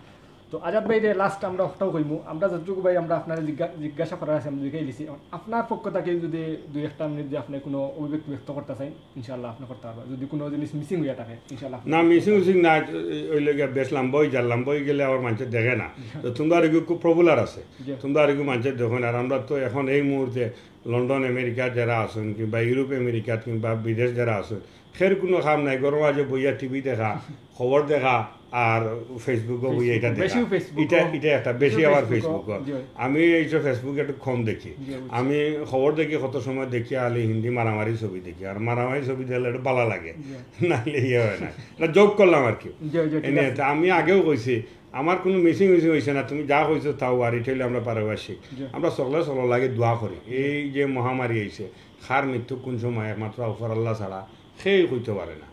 তো আজাদ ভাইরে লাস্ট আমরা একটাও কইমু, আমরা যতটুকু ভাই আমরা আপনারে জিজ্ঞা-, জিজ্ঞাসা করার আছে আমরা জিজ্ঞাসা দিছি। এখন আপনার পক্ষ থেকে যদি দুই একটা মিনিট যে আপনি কোনো অভিব্যক্তি ব্যক্ত করতে চাই, ইনশাআল্লাহ আপনি করতে পারবেন। যদি কোনো জিনিস মিসিং হইয়া থাকে, ইনশাআল্লাহ আপনি না, করতে মিসিং পারবেন। মিসিং না, ওই লগে বেশ লম্বা হয়ে যায়, লম্বা হয়ে গেলে আবার মানুষে দেখে না। তো তোমরা আর এগুলো খুব পপুলার আছে, জি। তোমরা আর এগুলো মানুষের দেখো না। আর আমরা তো এখন এই মুহূর্তে লন্ডন, আমেরিকা যারা আছেন কিংবা ইউরোপ, আমেরিকা কিংবা বিদেশ যারা আছেন, ফের কোনো কাম নাই, ঘরো মাঝে বইয়া টিভি দেখা, খবর দেখা, আর Facebook-ও বইয়া এটা Facebook, দেখা। বেশিও Facebook-ও। এটা, এটা একটা বেশি বেশিও আবার Facebook-ও। Facebook-ও। জি। আমি এই যে Facebook একটু কম দেখি। জি, বুঝছি। আমি খবর দেখি, কত সময় দেখি, আলি হিন্দি মারামারি ছবি দেখি, আর মারামারি ছবি দেখলে একটু ভালো লাগে, জি। নাইলে ইয়ে হয় না। না, জোক করলাম আর কি। জি, জি, ঠিক এনে আছে। তা আমি আগেও কইছি, আমার কোনো মিসিং মিসিং হয়েছে না, তুমি যা কইছো তাও, আর এটা হইলে আমরা পারিপার্শ্বিক। জি। আমরা সকলে সকলের লাগে দোয়া করি। এই যে মহামারী আইছে, কার মৃত্যু কোন সময় একমাত্র উপর আল্লাহ ছাড়া কেউ কইতে পারে না।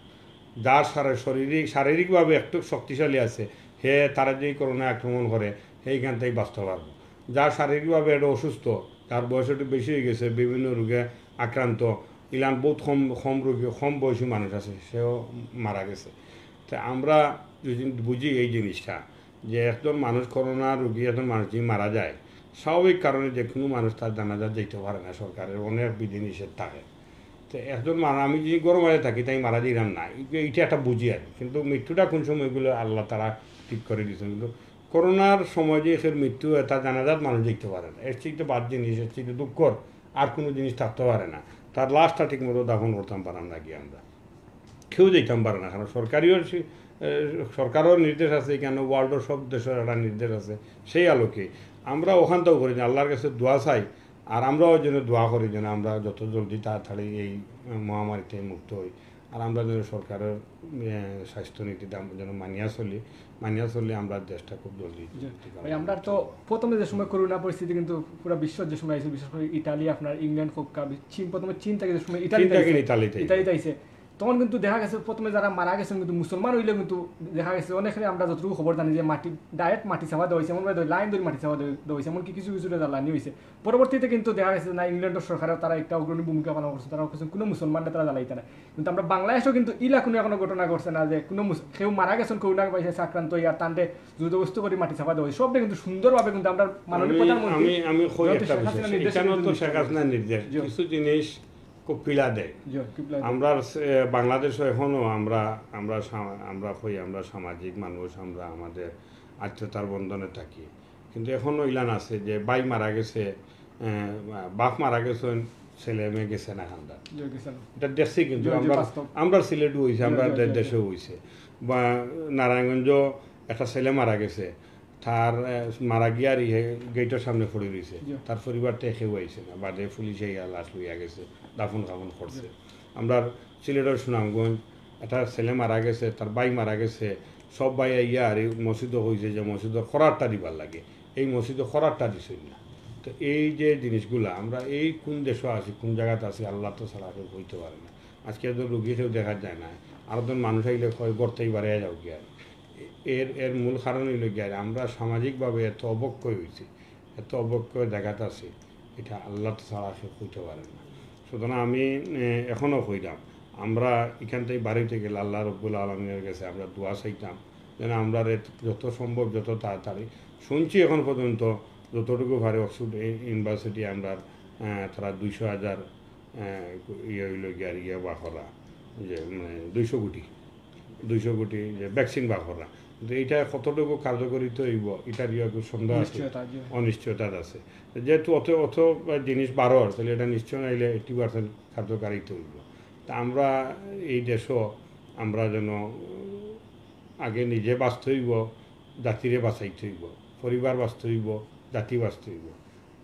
যার সারা শারীরিক, শারীরিকভাবে একটু শক্তিশালী আছে, হে তারা যদি করোনা আক্রমণ করে, হে এখান থেকে বাঁচতে পারবো। যার শারীরিকভাবে একটু অসুস্থ, তার বয়স একটু বেশি হয়ে গেছে, বিভিন্ন রোগে আক্রান্ত, ইলান বহুত কম, কম রোগী, কম বয়সী মানুষ আছে, সেও মারা গেছে। তা আমরা যদি বুঝি এই জিনিসটা, যে একজন মানুষ করোনা রোগী, একজন মানুষ যদি মারা যায়, স্বাভাবিক কারণে যে কোনো মানুষ তার জানাজা যেতে পারে না, সরকারের অনেক বিধিনিষেধ থাকে। তো একজন মানুষ, আমি যদি ঘরো মাঝে থাকি, তাই মারা যাইলাম না, এই-, এইটা একটা বুঝি আর কি। কিন্তু মৃত্যুটা কোন সময়, এগুলো আল্লাহ তারা ঠিক করে দিয়েছেন। কিন্তু করোনার সময় যে এর মৃত্যু হয়, তার জানাজাত মানুষ দেখতে পারে না, এর চেয়ে তো বাদ জিনিস, এর চেয়ে তো দুঃখর আর কোনো জিনিস থাকতে পারে না। তার লাশটা ঠিক মতো দাফন করতাম পারলাম না গিয়ে আমরা, কেউ যাইতাম পারে না, কারণ সরকারিও সে-, এ, সরকারও নির্দেশ আছে, এখানে ওয়ার্ল্ডও সব দেশের একটা নির্দেশ আছে। সেই আলোকে আমরা ওখান থেকেও করি যে আল্লাহর কাছে দোয়া চাই, আর আমরাও যেন দোয়া করি যেন আমরা যত জলদি তাড়াতাড়ি এই মহামারীতে মুক্ত হই, আর আমরা যেন সরকারের, এ, স্বাস্থ্য নীতি দাম যেন মানিয়া চলি, মানিয়া চললে আমরা দেশটা খুব জলদি জি। ভাই, আমরা তো প্রথমে যে সময় করোনা পরিস্থিতি কিন্তু পুরো বিশ্ব যে সময় আইছে, বিশেষ করে ইটালি, আপনার ইংল্যান্ড হোক, কা-, চীন, প্রথমে চীন থেকে যে সময় ইটালি চীন থেকে আইছে, ইটালিতে আইছে। ইটালিতে আইছে। তখন কিন্তু দেখা গেছে প্রথমে যারা মারা গেছেন কিন্তু মুসলমান হইলেও কিন্তু দেখা গেছে অনেকে, আমরা যতটুকু খবর জানি যে মাটি, ডাইরেক্ট মাটি চাপা দেওয়া হয়েছে, এমনভাবে লাইন ধরে মাটি চাপা দেওয়া দেওয়া হয়েছে, এমনকি কিছু কিছু জ্বালানি হয়েছে। পরবর্তীতে কিন্তু দেখা গেছে না, ইংল্যান্ডের সরকারও তারা একটা অগ্রণী ভূমিকা পালন করছে, তারা করছেন কোনো মুসলমানরা তারা জ্বালাইতে না। কিন্তু আমরা বাংলাদেশেও কিন্তু ইলা কোনো এখনো ঘটনা ঘটছে না যে কোনো মুস-, কেউ মারা গেছেন করোনা ভাইরাসে আক্রান্ত হইয়া তানরে জোরজবস্তি করে মাটি চাপা দেওয়া হয়েছে। সবটা কিন্তু সুন্দরভাবে কিন্তু আমরা মাননীয় আমি, প্রধানমন্ত্রী আমি, আমি কই জয়ন্তী একটা শেখ বিষয়, হাসিনার নির্দেশে এখানেও কিন্তু তো শেখ নির্দেশে হাসিনার নির্দেশ, জি। কিছু জিনিস খুব পিলা দেয়। জি, খুব পিলা দেয়। আমরা, এ, বাংলাদেশও এখনো আমরা, আমরা সা-, আমরা কই, আমরা সামাজিক মানুষ, আমরা আমাদের আত্মীয়তার বন্ধনে থাকি। কিন্তু এখনো ইলান আছে যে ভাই মারা গেছে, এ, বাপ মারা গেছেন, ছেলে মেয়ে গেছে না খান্দার। জি, গেছে না। এটা দেখছি, কিন্তু জি, জি, আমরা বাস্তব। আমরা সিলেটও হইছে, জি, আমরা জি, দে- জি, জি। দেশেও হইছে। বা নারায়ণগঞ্জ একটা ছেলে মারা গেছে, তার আহ, মারা গিয়া আর ইয়ে গেটের সামনে পড়ে রইছে, জি। তার পরিবার থেকে কেউ আইছে না, বাদে পুলিশে ইয়া লাশ লইয়া গেছে, দাফন কাফন করছে। আমরা সিলেটের সুনামগঞ্জ একটা ছেলে মারা গেছে, তার ভাই মারা গেছে, সব ভাই আইয়া আর এই মসজিদও কইছে যে মসজিদর খরারটা দিবার লাগে, এই মসজিদে খরারটা দিছইন না। তো এই যে জিনিসগুলা, আমরা এই কোন দেশে আছি, কোন জায়গাতে আছি, আল্লাহ তো ছাড়া কেউ কইতে পারে না। আজকে তো রুগী কেউ দেখা যায় না, আর একজন মানুষ আইলে কয় গর্তেই বাড়িয়ে যাও কি আর। এর এর মূল কারণ হইল কি আর, আমরা সামাজিকভাবে এত অবক্ষয় হইছি, এত অবক্ষয় জাগাত আছে, এটা আল্লাহ ছাড়া কেউ কইতে পারে না। সুতরাং আমি এ, এখনো কইলাম, আমরা এখান থেকে বাড়িতে গেলে আল্লাহ রব্বুল আলমিনের কাছে আমরা দোয়া চাইতাম যেন আমরা রে-, যত সম্ভব যত তাড়াতাড়ি, শুনছি এখন পর্যন্ত যতটুকু পারে অক্সফোর্ড ই-, ইউনিভার্সিটি আমরা আহ, তারা দুইশো হাজার আহ, ইয়ে হইল গিয়া আর ইয়ে বাখরা, যে মানে দুইশো কোটি দুইশো কোটি যে ভ্যাকসিন বাখরা, কিন্তু এটা কতটুকু কার্যকরিত হইব, এটার ইয়ে একটু সন্দেহ আছে, অনিশ্চয়তা, জি। অনিশ্চয়তা আছে। যেহেতু অত অত জিনিস বাড়র, তাহলে এটা নিশ্চয় নাইলে এইটটি পার্সেন্ট কার্যকারিত হইব। তা আমরা এই দেশও আমরা যেন আগে নিজে বাঁচতে হইব, জাতিরে বাঁচাইতে হইব, পরিবার বাঁচতে হইব, জাতি বাঁচতে হইব।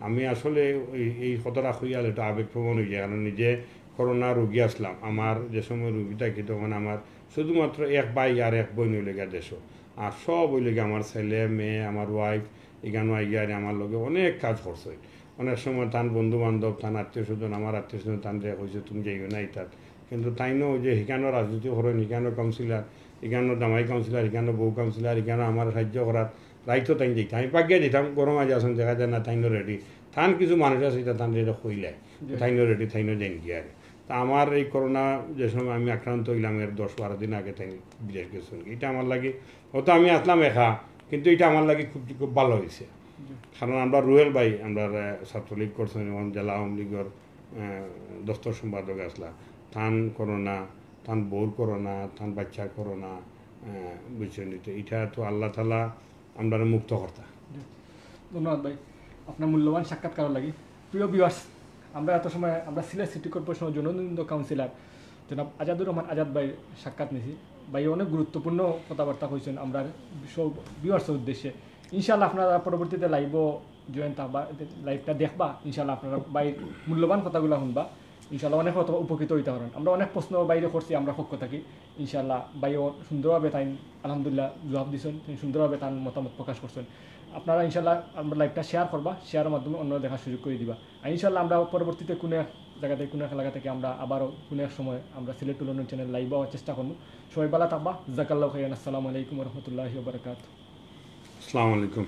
আমি আসলে এই এই কথাটা কইয়ালে একটু আবেগপ্রবণ হয়ে যায়, কারণ নিজে করোনা রোগী আসলাম, আমার যে সময় রোগী থাকি তখন আমার শুধুমাত্র এক ভাই আর এক বোন হইল গিয়া দেশো, আর সব হইল গিয়া আমার ছেলে মেয়ে, আমার ওয়াইফ, এখানো আইয়া আর আমার লগে অনেক কাজ করছে। অনেক সময় তান বন্ধু বান্ধব, তান আত্মীয় স্বজন, আমার আত্মীয় স্বজন তান যে কইছে তুমি যাইও না ইতাত, কিন্তু তাইনও ওই যে হিকানো রাজনীতি করেন, হিকানো কাউন্সিলর, হিকানো জামাই কাউন্সিলর, হিকানো বউ কাউন্সিলর, হিকানো আমার সাহায্য করার রাইতো তাইন যাইতে। আমি পাকিয়া দিতাম, গরম আজ আসেন দেখা যায় না, তাইনও রেডি। তান কিছু মানুষ আছে, এটা তান এটা কইলে, জি। তাইনও রেডি, তাইনও যাইন কি আর। তা আমার এই করোনা যে সময় আমি আক্রান্ত হইলাম, এর দশ বারো দিন আগে তাই বিদেশ গেছেন। এটা আমার লাগে, হয়তো আমি আসলাম একা, কিন্তু এটা আমার লাগে খুব খুব ভালো হয়েছে। জি। কারণ আমরা রুহেল ভাই, আমরা আহ, ছাত্রলীগ করছেন এবং জেলা আওয়ামী লীগের আহ, দপ্তর সম্পাদক আসলা, তান করোনা, তান বউর করোনা, তান বাচ্চার করোনা, আহ, বুঝছেন, এটা এটা তো আল্লাহ তালা আমরা মুক্ত কর্তা। ধন্যবাদ ভাই, আপনার মূল্যবান সাক্ষাৎকার লাগি। প্রিয় ভিউয়ার্স, আমরা এত সময় আমরা সিলেট সিটি কর্পোরেশনের জননন্দ কাউন্সিলর জনাব আজাদুর রহমান আজাদ ভাই সাক্ষাৎ নিছি। ভাই অনেক গুরুত্বপূর্ণ কথাবার্তা কইছেন আমরা সব ভিউয়ার্সের উদ্দেশ্যে। ইনশাআল্লাহ আপনারা পরবর্তীতে লাইভও জয়েন থাকবা, লাইভটা দেখবা, ইনশাআল্লাহ আপনারা ভাইর মূল্যবান কথাগুলো শুনবা, ইনশাআল্লাহ অনেক কথা উপকৃত হইতে পারেন। আমরা অনেক প্রশ্ন বাইরে করছি আমরা পক্ষ থাকি, ইনশাআল্লাহ ভাইও সুন্দরভাবে তাই আলহামদুলিল্লাহ জবাব দিছেন, তিনি সুন্দরভাবে তার মতামত প্রকাশ করছেন। আপনারা ইনশাআল্লাহ আমরা লাইভটা শেয়ার করবা, শেয়ারের মাধ্যমে অন্য দেখার সুযোগ করে দিবা। আর ইনশাআল্লাহ আমরা পরবর্তীতে কোনো এক জায়গা থেকে, কোনো এক এলাকা থেকে আমরা আবারও কোনো এক সময় আমরা Sylhet to London channel live হওয়ার চেষ্টা করবো। সবাই ভালো থাকবা, জাকাল্লাহ খাইয়ান, আসসালামু আলাইকুম রহমতুল্লাহ বারকাত। আসসালামু আলাইকুম।